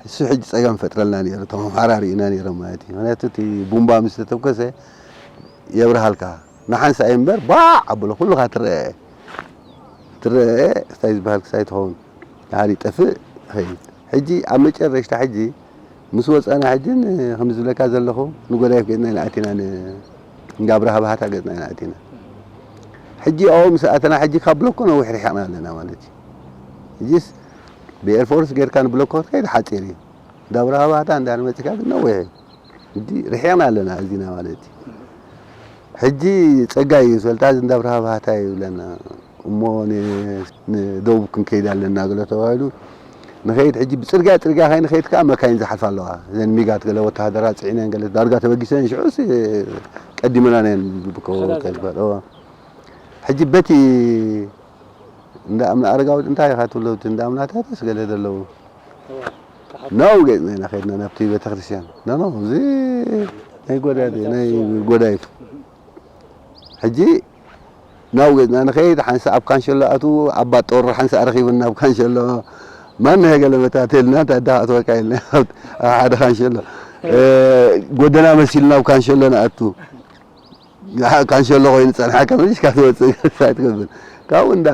እሱ ሕጂ ጸገም ፈጥረልና ነይሩ። እቶም ኣምሓራ ርኢና ነይሮም ማለት እዩ። ምኽንያቱ እቲ ቡምባ ምስ ተተኮሰ የብርሃልካ። ንሓንሳእ እምበር ባዕ ኣብሎ ኩልኻ ትረአ። ትረአ፣ እንታይ ዝበሃል ክሳይ ትኸውን። ድሓር ይጠፍእ፣ ይኸይድ። ሕጂ ኣብ መጨረሽታ ሕጂ ምስ ወጻና ሕጂ ን-፣ ከም ዝብለካ ዘለኹ ንጎዳይፍ ገጽና ኢና ኣቲና፣ ን-፣ እንዳ ኣብርሃ ባህታ ገጽና ኢና ኣቲና። ሕጂ ኣብኡ ምስ ኣተና ሕጂ ካብ ብሎኮ ነዊሕ ርሒቕና ኣለና ማለት እዩ። ሕጂስ ብኤርፎርስ ጌርካ ንብሎኮ ክትከይድ ሓጺር እዩ። እንዳ ኣብርሃ ባህታ እንዳ መጺካ ግን ነዊሕ እዩ። ሕጂ ርሒቕና ኣለና እዚና ማለት እዩ። ሕጂ ጸጋይ እዩ፣ ሰልጣዝ እንዳ ኣብርሃ ባህታ እዩ ይብለና። እሞ ን-፣ ንደቡብ ክንከይድ ኣለና ገለ ተባሂሉ ንኸይድ። ሕጂ ብጽርግያ፣ ጽርግያ ከይንኸይድ ከኣ መካይን ዝሓልፋ ኣለዋ። እዘን ሚጋት ገለ ወተሃደራት ጽዒነን ገለ ዳርጋ ተበጊሰን ሽዑስ ቀዲመናን እየን ብከ-፣ ተኸታተላ። ከይድ በል። እዋ። ሕጂ በቲ እንዳ ኣምና ኣረጋዊ እንታይ ኢኻ ትብሎ? እቲ እንዳ ኣምናታትስ ገለ ዘለዉ። እዋ፣ ተሓ-፣ ናው ገጽና ኢና ከይድና ናብቲ ቤተክርስትያን። ኖ፣ ኖ፣ እዚ ናይ ጎዳይ፣ ናይ ጎዳይፍ። ሕጂ ናው ገጽና ንኸይድ፣ ሓንሳእ ኣብ ካንሸሎ ኣትዉ፣ ኣባ ጦር ሓንሳእ ረኺቡና ኣብ ካንሸሎ። ማን ናይ ገለ መታተልና፣ እንታይ ደኣ ኣትወካ ኢልና፣ ኣብ ሓደ ካንሸሎ። እ፣ ጎደና መሲልና ኣብ ካንሸሎ ንኣቱ። ካንሸሎ ኮይኑ ጸንሓካ መሊስካ ትወጽእ፣ እንታይ ትገብር? ካብኡ እንዳ፣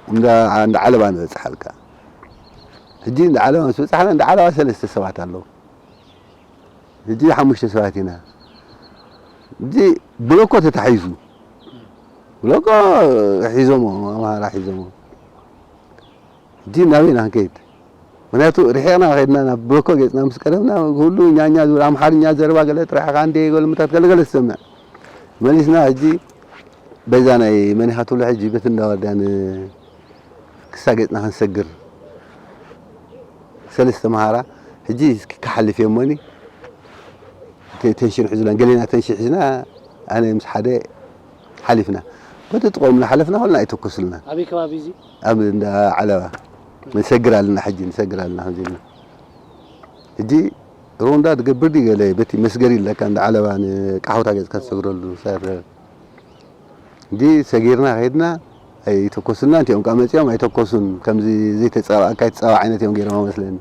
እንዳ፣ እንዳ ዓለባ ንበጽሓልካ። ሕጂ እንዳ ዓለባ ምስ በጻሕና፣ እንዳ ዓለባ ሰለስተ ሰባት ኣለዉ። ሕጂ ሓሙሽተ ሰባት ኢና። ሕጂ ብሎኮ ተታሒዙ። ብሎኮ ሒዞሞ፣ ኣምሃራ ሒዞሞ። ሕጂ ናበይ ኢና ክንከይድ? ምኽንያቱ ርሒቕና ከይድና ናብ ብሎኮ ገጽና ምስ ቀረብና፣ ኩሉ ኛኛ ዝብል ኣምሓርኛ ዘረባ ገለ ጥራሕ ኢኻ እንደ ገለ ምታት ገለ ገለ ትሰምዕ። መሊስና ሕጂ በዛ ናይ መን ኢኻ ትብሎ ሕጂ በቲ እንዳወርዳን ክሳ ገጽና ክንሰግር። ሰለስተ መሃራ፣ ሕጂ እስኪ ክሓልፍ እየ እሞኒ፣ ቴ-፣ ቴንሽን ሒዙላን፣ ገሌና ቴንሽን ሒዝና፣ ኣነ ምስ ሓደ ሓሊፍና። በቲ ጥቕኦም እናሓለፍና፣ ኾልና ኣይተኮሱልና። ኣበይ ከባቢ እዚ? ኣብ እንዳ ዓለባ። ንሰግር ኣለና፣ ሕጂ ንሰግር ኣለና፣ ከምዚ ኢልና። ሕጂ ሮንዳ ትገብር ድዩ ገለ፣ በቲ መስገሪ ኣለካ፣ እንዳ ዓለባ ንቃሕውታ ገጽካ ትሰግረሉ፣ ሳር። እንዲ ሰጊርና ከይድና ኣይተኮሱልና፣ እንቲኦም ከኣ መጺኦም ኣይተኮሱን። ከምዚ ዘይተጻባእካ ይትጻባእ ዓይነት እዮም ገይሮም መስለኒ።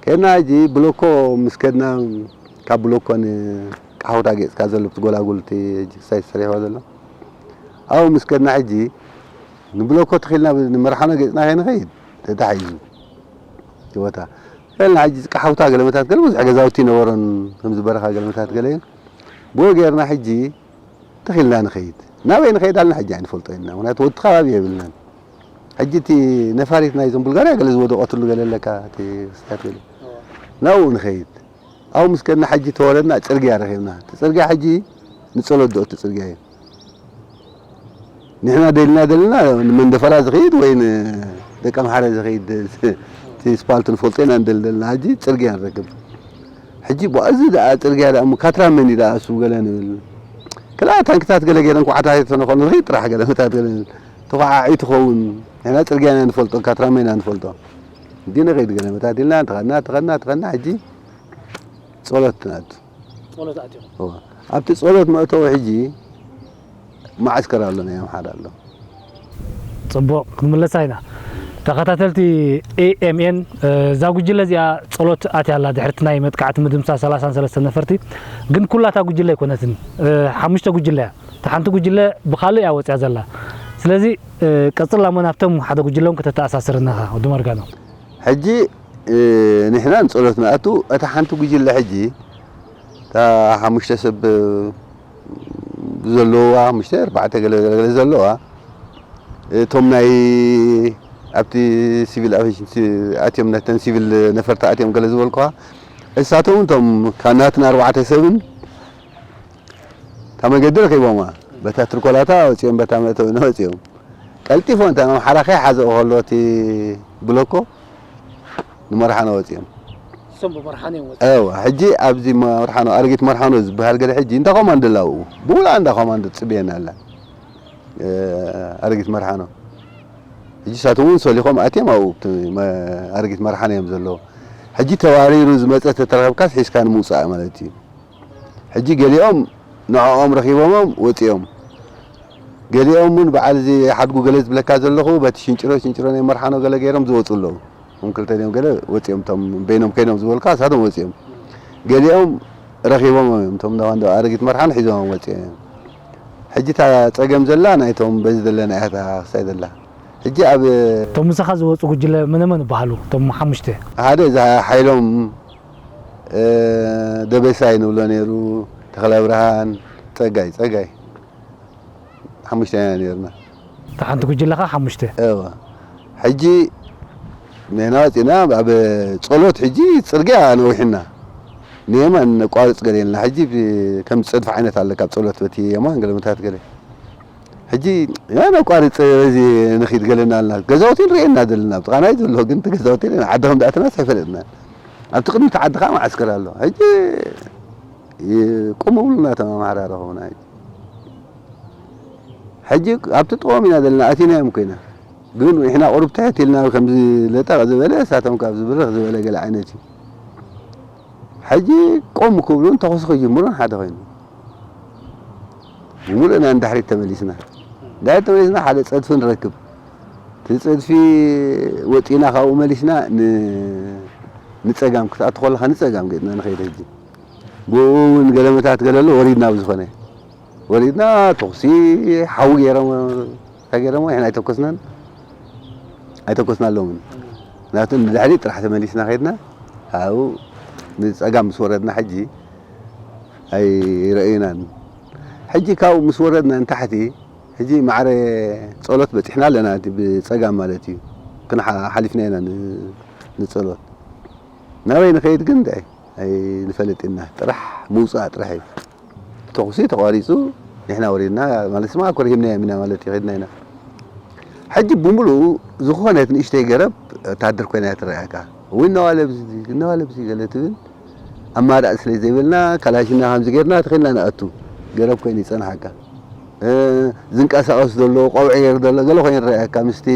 ከይድና ሕጂ ብሎኮ ምስ ከድና፣ ካብ ብሎኮ ንቃሕውታ ገጽካ ዘሎ ብቲ ጎላጉል እቲ ሕጂ ክሳይ ተሰሪሕዎ ዘሎ። ኣብኡ ምስ ከድና ሕጂ ንብሎኮ ተኺልና ንመርሓኖ ገጽና ከይንኸይድ ተታሒዙ እቲ ቦታ። ከልና ሕጂ ቃሕውታ ገለመታት ገለ ብዙሕ ገዛውቲ ነበሮን ከምዚ በረኻ ገለመታት ገለ እዩ። ብኡ ጌርና ሕጂ ተኺልና ንኸይድ። ናበይ ንኸይድ ኣልና ሕጂ ኣይንፈልጦ ኢና። ምኽንያቱ ወዲ ከባቢ የብልናን። ሕጂ እቲ ነፋሪት ናይዞም ቡልጋርያ ገለ ዝወደቐትሉ ገለ ኣለካ፣ እቲ ክስታት ገለ። ናብኡ ንኸይድ። ኣብኡ ምስ ከድና ሕጂ ተወረድና፣ ጽርግያ ረኺብና። እቲ ጽርግያ ሕጂ ንጸሎት ዶ እቲ ጽርግያ እዩ። ንሕና ደልና ደልና ንመንደፈራ ዝኸይድ ወይ ንደቀምሓረ ዝኸይድ፣ እቲ ስፓልት ንፈልጦ ኢና ንደሊ ደልና። ሕጂ ጽርግያ ንረክብ። ሕጂ ቧ፣ እዚ ደኣ ጽርግያ ደኣ እሞ ካትራ መን እዩ ደኣ እሱ ገለ ንብል። ክልኣ ታንክታት ገለ ገይረን ኳዕታ ተነኾኑ ንኸይድ ጥራሕ ገለ መታት ገለ ንብል። ተኳዓዒ ትኸውን። ንሕና ጽርግያ ኢና ንፈልጦ፣ ካትራ መን ኢና ንፈልጦ። እንዲ ንኸይድ ገለ መታት ኢልና ተኸድና፣ ተኸድና፣ ተኸድና፣ ሕጂ ጸሎት ንኣቱ። ጸሎት ኣትዮም። እወ። ኣብቲ ጸሎት መእተዊ ሕጂ መዓስከር ኣሎ፣ ናይ ኣምሓራ ኣሎ። ጽቡቕ፣ ክንምለሳ ኢና። ተኸታተልቲ ኤ ኤም ኤን፣ እ፣ እዛ ጉጅለ እዚኣ ጸሎት ኣትያ ኣላ፣ ድሕሪ እቲ ናይ መጥቃዕቲ ምድምሳስ ሰላሳን ሰለስተን ነፈርቲ። ግን ኩላ እታ ጉጅለ ኣይኮነትን፣ እ፣ ሓሙሽተ ጉጅለ እያ። እታ ሓንቲ ጉጅለ ብኻልእ እያ ወጽያ ዘላ። ስለዚ፣ እ፣ ቀጽላ እሞ ናብቶም ሓደ ጉጅለ እውን ከተተኣሳስረና ኢኻ፣ ወዲ መርጋኖ። ሕጂ፣ እ፣ ንሕና ንጸሎት ንኣቱ፣ እታ ሓንቲ ጉጅለ ሕጂ፣ እታ ሓሙሽተ ሰብ፣ እ፣ ዘለዋ፣ ሓሙሽተ ኣርባዕተ ገለ ገለ ዘለዋ፣ እቶም ናይ ኣብቲ ሲቪል ኣቪዬሽን ሲ-፣ ኣትዮም፣ ነተን ሲቪል ነፈርቲ ኣትዮም ገለ ዝበልኩኻ፣ እሳቶም እቶም ካብ ናትና ኣርባዕተ ሰብን እታ መገዲ ረኺቦማ። በታ ትርኮላታ ወፂኦም፣ በታ መእተዊ ወፂኦም። ቀልጢፎም፣ እታ ኣምሓራ ከይሓዘኦ ከሎ እቲ ብሎኮ ንመርሓኖ ወፂኦም። እሶም ብመርሓኖ እዮም ወፂኦም። እዋ፣ ሕጂ ኣብዚ መርሓኖ፣ ኣረጊት መርሓኖ ዝበሃል ገለ ሕጂ እንዳ ኮማንዶ ኣላውኡ። ብሙሉኣ እንዳ ኮማንዶ ትፅበየና ኣላ። እ፣ ኣረጊት መርሓኖ። ሕጂ እሳቶም እውን ሰሊኾም ኣትዮም ኣብኡ፣ ኣብቲ መ-፣ ኣረጊት መርሓኖ እዮም ዘለዉ። ሕጂ ተዋሪሩ ዝመፀ ተተረኸብካስ ሒዝካ ንምውፃእ ማለት እዩ። ሕጂ ገሊኦም ንዕኦም ረኺቦሞም ወፂኦም። ገሊኦም እውን በዓል እዚ ሓድጉ ገለ ዝብለካ ዘለኹ በቲ ሽንጭሮ፣ ሽንጭሮ ናይ መርሓኖ ገለ ገይሮም ዝወፁ ኣለዉ። እም ክልተ ድዮም ገለ ወፂኦም፣ እቶም በይኖም ኮይኖም ዝበልካ እሳቶም ወፂኦም። ገሊኦም ረኺቦሞም እዮም፣ እቶም እንዳ ኮማንዶ ኣረጊት መርሓኖ ሒዞሞም ወፂኦም እዮም። ሕጂ እታ ፀገም ዘላ ናይቶም በዚ ዘለና እያ እታ ክሳይ ዘላ። ሕጂ ኣብ እቶም ምሳኻ ዝወፁ ጉጅለ መነ መን ይበሃሉ? እቶም ሓሙሽተ? ሓደ እዛ ሓይሎም፣ እ፣ ደበሳይ ንብሎ ነይሩ፣ ተኽለ ብርሃን፣ ፀጋይ፣ ፀጋይ። ሓሙሽተ ኢና ነይርና። እታ ሓንቲ ጉጅለ ኸዓ ሓሙሽተ? እወ። ሕጂ ሜና ወፂና ኣብ ፀሎት፣ ሕጂ ፅርግያ ነዊሕና። ንየማን ነቋርፅ ገለ ኢልና። ሕጂ ብ-፣ ከም ፀድፊ ዓይነት ኣለ፣ ካብ ፀሎት በቲ የማን ገለ መታት ገለ። ሕጂ ያ ነቋርፅ በዚ ንኺድ ገለ እናልና። ገዛውቲ ንርእየና ዘለና፣ ኣብ ጥቓና እዩ ዘሎ፣ ግን እቲ ገዛውቲ የለን። ዓዲ ከም ዝኣተናስ ኣይፈለጥናን። ኣብቲ ቅድሚት ዓዲ ኸዓ መዓስከር ኣሎ። ሕጂ ይ-፣ ቁም ብሉና እቶም ኣምሓራ ረኸቡና። ሕጂ ኣብቲ ጥቕኦም ኢና ዘለና፣ ኣቲናዮም ኮይና። ግን ንሕና ቁሩብ ትሕት ኢልና ከምዚ ለጠቕ ዝበለ፣ እሳቶም ካብ ዝብርኽ ዝበለ ገለ ዓይነት እዩ። ሕጂ ቆም ክብሉን ተኹሲ ክጅምሩን ሓደ ኮይኑ። ብምሉእና ንድሕሪት ተመሊስና። ንድሕሪት ተመሊስና ሓደ ጸድፊ ንረክብ። እቲ ጸድፊ ወጺና ካብኡ መሊስና ን-፣ ንጸጋም ክትኣቱ ከለኻ ንጸጋም ገጽና ንኸይድ ሕጂ። ብኡ እውን ገለመታት ገለ ኣሎ ወሪድና ብዝኾነ። ወሪድና ተኹሲ ሓዊ ገይሮም፣ እንታይ ገይሮም? ንሕና ኣይተኮስናን፣ ኣይተኮስናሎምን። ምኽንያቱ ንድሕሪት ጥራሕ ተመሊስና ከይድና፣ ካብኡ ንጸጋም ምስ ወረድና ሕጂ ኣይረእዩናን። ሕጂ ካብኡ ምስ ወረድና ንታሕቲ፣ ሕጂ ማዕረ ጸሎት በጺሕና ኣለና፣ እቲ ብጸጋም ማለት እዩ። ክንሓ-፣ ሓሊፍና ኢና ን-፣ ንጸሎት። ናበይ ንኸይድ ግን እንታይ? ኣይንፈልጥ ኢና። ጥራሕ ምውጻእ ጥራሕ እዩ። ተኹሲ ተቋሪጹ፣ ንሕና ወሪድና፣ ማለት ስማ እኮ ረሂብናዮም ኢና ማለት እዩ፣ ከድና ኢና። ሕጂ ብምሉኡ ዝኾነት ንእሽተይ ገረብ ወታደር ኮይና እያ ትረኣየካ። ወይ እነዋ ለብሲ፣ እነዋ ለብሲ ገለ ትብል፣ ኣማራጺ ስለ ዘይብልና፣ ካላሽና ከምዚ ጌርና ተኺልና ንኣቱ። ገረብ ኮይኑ ይጸንሓካ። እ፣ ዝንቀሳቐስ ዘሎ፣ ቆብዒ ገይሩ ዘሎ፣ ገለ ኮይኑ ይረኣየካ። ምስቲ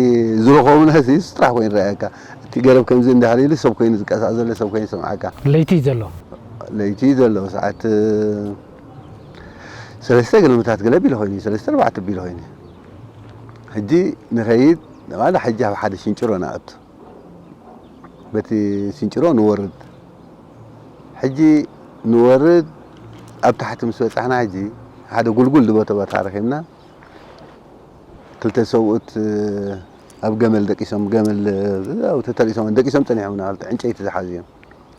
ዝረኸቡና እዚ ጥራሕ ኮይኑ ይረኣየካ። እቲ ገረብ ከምዚ እንድሕር ኢሉ ሰብ ኮይኑ ዝንቀሳቐስ ዘሎ፣ ሰብ ኮይኑ ይሰምዓካ። ለይቲ እዩ ዘሎ። ለይቲ እዩ ዘሎ። ሰዓት፣ እ፣ ሰለስተ ገለመታት ገለ ቢለ ኮይኑ፣ ሰለስተ ኣርባዕተ ቢለ ኮይኑ። ሕጂ ንኸይድ፣ ማለት ሕጂ ኣብ ሓደ ሽንጭሮ ንኣቱ። በቲ ስንጭሮ ንወርድ። ሕጂ ንወርድ፣ ኣብ ታሕቲ ምስ በጻሕና፣ ሕጂ ሓደ ጉልጉል ዝበተ ቦታ ረኺብና። ክልተ ሰብኡት ኣብ ገመል ደቂሶም፣ ገመል ኣብኡ ተተሪሶም፣ ደቂሶም ጸኒሖምና፣ ክልተ ዕንጨይቲ ዝሓዙ እዮም።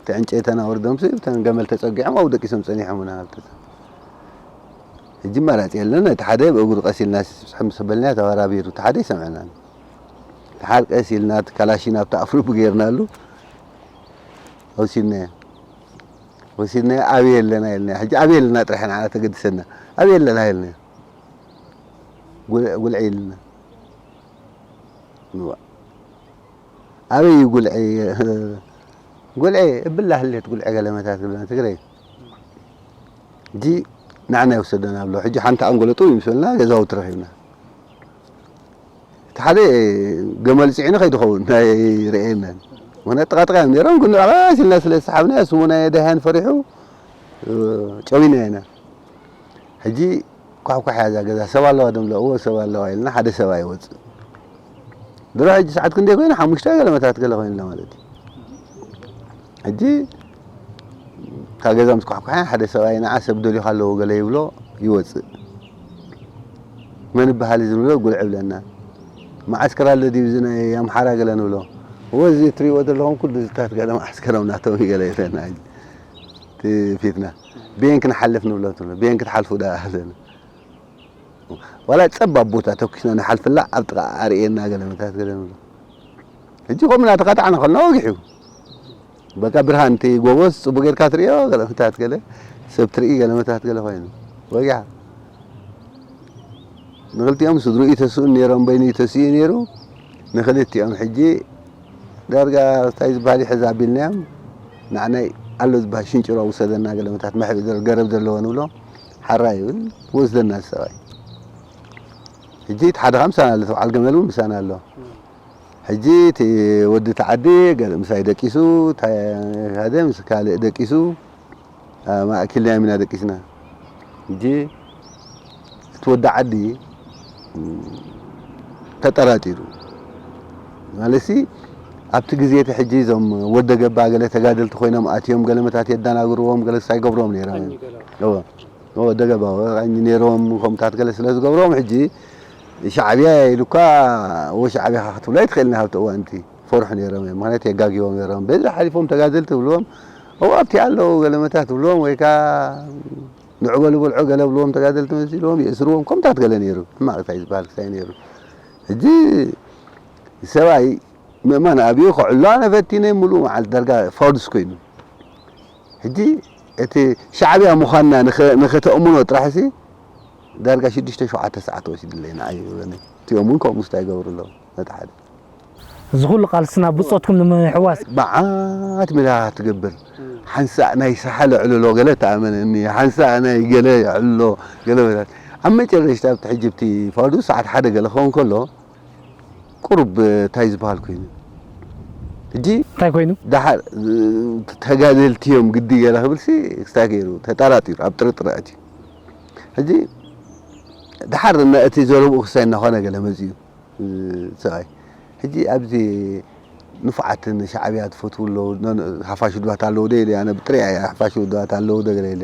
እቲ ዕንጨይተን ኣውርዶምሲ፣ እተን ገመል ተጸጊዖም ኣብኡ ደቂሶም ጸኒሖምና፣ ክልተ ሰብ። ሕጂ ኣማራጺ የለን። እቲ ሓደ ብእግሩ ቀስ ኢልና ስሕም ምስ በልና ተባራቢሩ፣ እቲ ሓደ ኣይሰምዐናን። ድሓር ቀስ ኢልና እቲ ካላሽን ኣብቲ ኣፍልቡ ጌርናሉ ወሲድናዮ። ወሲድናዮ ኣበይ ኣለና ኢልና። ሕጂ ኣበይ ኣለና ጥራሕ ንዓና ተገድሰና። ኣበይ ኣለና ኢልና። ጉል-፣ ጉልዒ ኢልና። እዋ። ኣበይ እዩ ጉልዒ? ጉልዒ እብላ ህሌት ጉልዒ ገለመታት ክብለና ትግረ እዩ። ሕጂ ንዓና ይወሰደና ኣሎ። ሕጂ ሓንቲ ኣንጎሎ ጥው ይምሰልና ገዛውቲ ረኺብና። እቲ ሓደ ገመል ጽዒኑ ከይዱ ኸውን ኣይረኣየናን። ምኽንያቱ ጥቓ ጥቓ እዮም ነይሮም፣ ግን ንዕቐስ ኢልና ስለ ዝሰሓብናዮ፣ ስሙ ናይ ደሃያን ፈሪሑ፣ እ፣ ጨዊና ኢና። ሕጂ ኳሕኳሕ እያ እዛ ገዛ፣ ሰብ ኣለዋ ዶ ንብሎ፣ እወ፣ ሰብ ኣለዋ ኢልና፣ ሓደ ሰብ ኣይወጽእ። ድሮ ሕጂ ሰዓት ክንደይ ኮይኑ? ሓሙሽተ ገለመታት ገለ ኮይንና ማለት እዩ። ሕጂ እታ ገዛ ምስ ኳሕኳሐ፣ ሓደ ሰብኣይ ንዓ ሰብ ደልዩኻ ኣለዉ ገለ ይብሎ፣ ይወጽእ። መን ይበሃል እዚ ንብሎ፣ ጉልዒ ይብለና። መዓስከር ኣሎ ድዩ እዚ ናይ ኣምሓራ ገለ ንብሎ። እወ፣ እዚ እትሪእዎ ዘለኹም ኩሉ እዚታት ገለ መዓስከሮም ናቶም እዩ ገለ ይብለና። እቲ ፊትና። ብየን ክንሓልፍ ንብሎ፣ ብየን ክትሓልፉ ደኣ ኣለና። ዋላ ጸባብ ቦታ ተኩስና ንሓልፍላ ኣብ ጥቓ ኣርእየና ገለመታት ገለ ንብሎ። ሕጂ ከምኡ እናተቐጣዕና ከለና ወጊሑ። በቃ ብርሃን እቲ ጎቦስ ጽቡቕ ጌርካ ትርእዮ ገለመታት ገለ ሰብ ትርኢ ገለመታት ገለ ኮይኑ ወጊሓ። ንኽልቲኦም ስድርኡ ተስኡ ነይሮም፣ በይኑ ተስኡ ነይሩ። ንኽልቲኦም ሕጂ ዳርጋ እንታይ ዝበሃል ይሕዝ ኣቢልናዮም። ንዓናይ ኣሎ ዝበሃል ሽንጭሮ ውሰደና ገለመታት መሕብኢ ዘር-፣ ገረብ ዘለዎ ንብሎ። ሓራ ይብል፣ ወስደና ሰብኣይ። ሕጂ እቲ ሓደ ኸዓ ምሳና ኣሎ፣ እቲ በዓል ገመል እውን ምሳና ኣሎ። ሕጂ እቲ ወዲ እቲ ዓዲ ገለ ምሳይ ደቂሱ፣ እታ ሓደ ምስ ካልእ ደቂሱ፣ ኣብ ማእከል ናይ ሚና ደቂስና። ሕጂ እቲ ወዲ ዓዲ ተጠራጢሩ። ማለትሲ ኣብቲ ግዜ እቲ ሕጂ እዞም ወደ ገባ ገለ ተጋደልቲ ኮይኖም ኣትዮም ገለ መታት የደናግርዎም፣ ገለ ክሳይ ገብርዎም ነይሮም እዮም። እወ። እወ፣ ወደ ገባ ወቃኝ ነይሮም፣ ከምታት ገለ ስለ ዝገብርዎም ሕጂ ሻዕብያ ኢሉካ፣ ወ ሻዕብያ ክትብሎ ኣይትኽእልን ኣብቲ እዋን እቲ። ፈርሑ ነይሮም እዮም። ምኽንያቱ የጋግዎም ነይሮም። በዚ ሓሊፎም ተጋደልቲ ትብልዎም፣ እወ፣ ኣብቲ ኣለዉ ገለ መታት ትብልዎም፣ ወይ ከኣ ንዑ በሉ በልዑ ገለ ብልዎም ተጋደልቲ መሲልዎም፣ የእስርዎም፣ ከምታት ገለ ነይሩ። ሕማቕ እንታይ ዝበሃል ክሳይ ነይሩ። ሕጂ ሰብኣይ ምእማን ኣብዩ ከዕሎ ኣነ ፈቲነ፣ ምሉእ መዓልቲ ዳርጋ ፋዱስ ኮይኑ። ሕጂ እቲ ሻዕብያ ምዃንና ንኸ-፣ ንኸተእምኖ ጥራሕሲ ዳርጋ ሽዱሽተ ሸውዓተ ሰዓት ወሲድለይ ንዓይ። እቲኦም እውን ከምኡ ስታይ ይገብሩ ኣለዉ። ነቲ ሓደ። እዚ ኩሉ ቃልስና ብጾትኩም ንምሕዋስ? መዓት ሜላ ትገብር። ሓንሳእ ናይ ሳሕል ዕልሎ ገለ ተኣመነኒ፣ ሓንሳእ ናይ ገለ ዕልሎ ገለ መታት። ኣብ መጨረሽታ ኣብቲ ሕጂ ኣብቲ ፋዱ ሰዓት ሓደ ገለ ክኸውን ከሎ፣ ቁሩብ እንታይ ዝበሃል ኮይኑ። ሕጂ እንታይ ኮይኑ? ደሓር፣ እ፣ ተጋደልቲ እዮም ግዲ ገለ ክብልሲ ክስታይ ገይሩ፣ ተጠራጢሩ፣ ኣብ ጥርጥር ኣትዩ። ሕጂ ደሓር እና እቲ ዘረብኡ ክስታይ እናኾነ ገለ መጺኡ፣ እ፣ ሰብኣይ። ሕጂ ኣብዚ ንፉዓት ንሻዕብያ ትፈትዉ ኣለዉ፣ ነ-፣ ነ-፣ ሓፋሽ ውድባት ኣለዉ ዶ ኢለ፣ ኣነ ብጥሪያ እየ ሓፋሽ ውድባት ኣለዉ ዶ ገለ ኢለ።